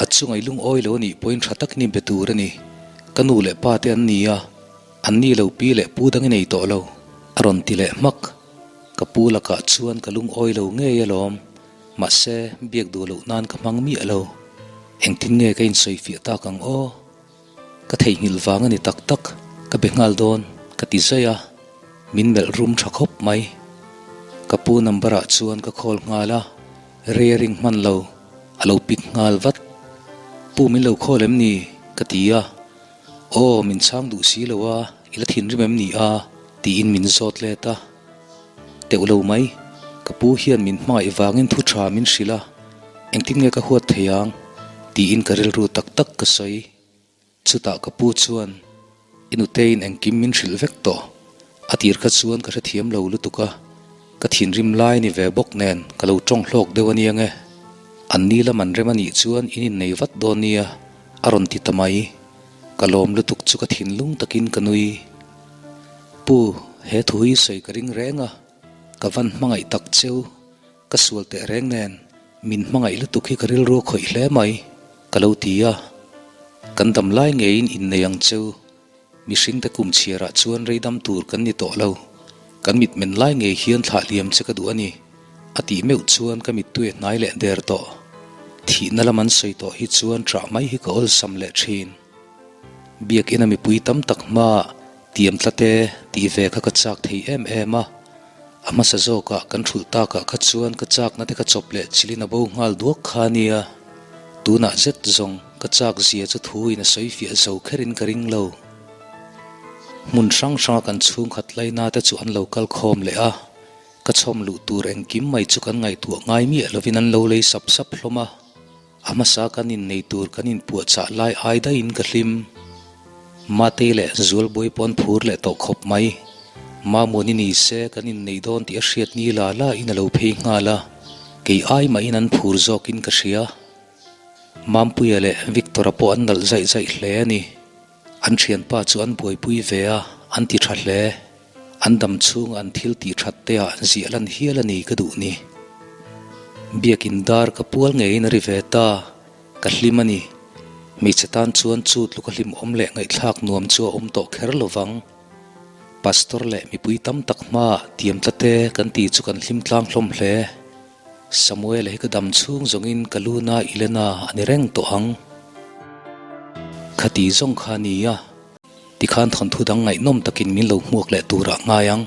A chunga i lungawi lo a nih pawhin tha takin i be tur a ni. Ka nu leh pa te an ni a, an ni lo pi leh pu dang i nei tawh lo, a rawn ti leh hmak. Ka pu lakah chuan ka lungawi lo ngei alawm, mahse biak duh loh nan ka hmang miah lo. Engtin nge ka insawifiah tak ang aw? Ka theihnghilh vang a ni tak tak, ka be nghal dawn ka ti zai a, min melh rum tha khawp mai. Ka pu number ah chuan ka call nghal a, rei a ring hman lo, a lo pick nghal vat. Pu min lo call em ni? ka ti a, aw min chhang duh si lo a, I la thinrim em ni a? tiin min zawt let a. Teuh lo mai, ka pu hian min hmangaih vangin thu tha min hrilh a, engtin nge ka huat thei ang? tiin ka rilru tak tak ka sawi. Chutah ka pu chuan, I nuteiin engkim min hrilh vek tawh, a tir kha chuan ka hrethiam lo lutuk a, ka thinrim lai ni ve bawk nen ka lo tawng hlawk deuh a nia nge. An ni lam an rem a nih chuan in innei vat dawn nia, a rawn ti ta mai. Ka lawm lutuk chu ka thinlung takin ka nui. Pu, he thu hi sawi ka ring reng a, ka van hmangaih tak cheu, ka sual teh reng nen, min hmangaih lutuk hi ka rilru a khawih hle mai, ka lo ti a. Kan dam lai ngeiin innei ang cheu, mihringte kum chhiarah chuan rei dam tur kan ni tawh lo, kan mitmen lai ngei hian thlah hliam che ka duh a ni, a tih meuh chuan ka mittui a hnai leh der tawh. Thihna lam an sawi tawh hi chuan ṭah mai hi ka awlsam leh ṭhin. Biakina mipui tam tak hmaah tiam tlate tih ve kha ka chak thei em em a, a hmasa zawkah kan ṭhulh takah kha chuan ka chakna te ka chawp leh chilin a bo nghal duak kha nia. Tunah zet zawng ka chak zia chu thuin a sawi fiah zo kherin ka ring lo. Hmun hrang hranga kan chhungkhat laina te chu an lo kal khawm leh a, ka chhawm luh tur engkim mai chu kan ngaihtuah ngai miah lovin an lo lei sap sap hlawm a. A hmasa kan innei tur kan inpuahchah lai ai daihin ka hlim. Matei leh Zualbuai pawh an phur leh tawh khawp mai. Mamuani ni se kan innei dawn tih a hriat ni la la in a lo phei nghal a, kei ai mahin an phur zawkin ka hria. Mampuia leh Victor-a pawh an nalh zaih zaih hle a ni. An thianpa chu an buaipui ve a, an ti tha hle. An dam chhunga an thil tih that te ah ziah lan hial a ni ka duh ni. Biakin dar ka pual ngeiin a ri ve ta, ka hlim a ni. Hmeichhe tan chuan chu tluk a hlimawm leh ngaihthlak nuam chu a awm tawh kher lo vang. Pastor leh mipui tam tak hmaah tiam tlate kan ti chu kan hlim tlang hlawm hle. Samuel-a hi ka dam chhung zawngin ka luna Elena a ni reng tawh ang. Khati zawng kha a ni a, tikhan thawnthu dang ngaihnawm takin min lo hmuak leh turah ngai ang.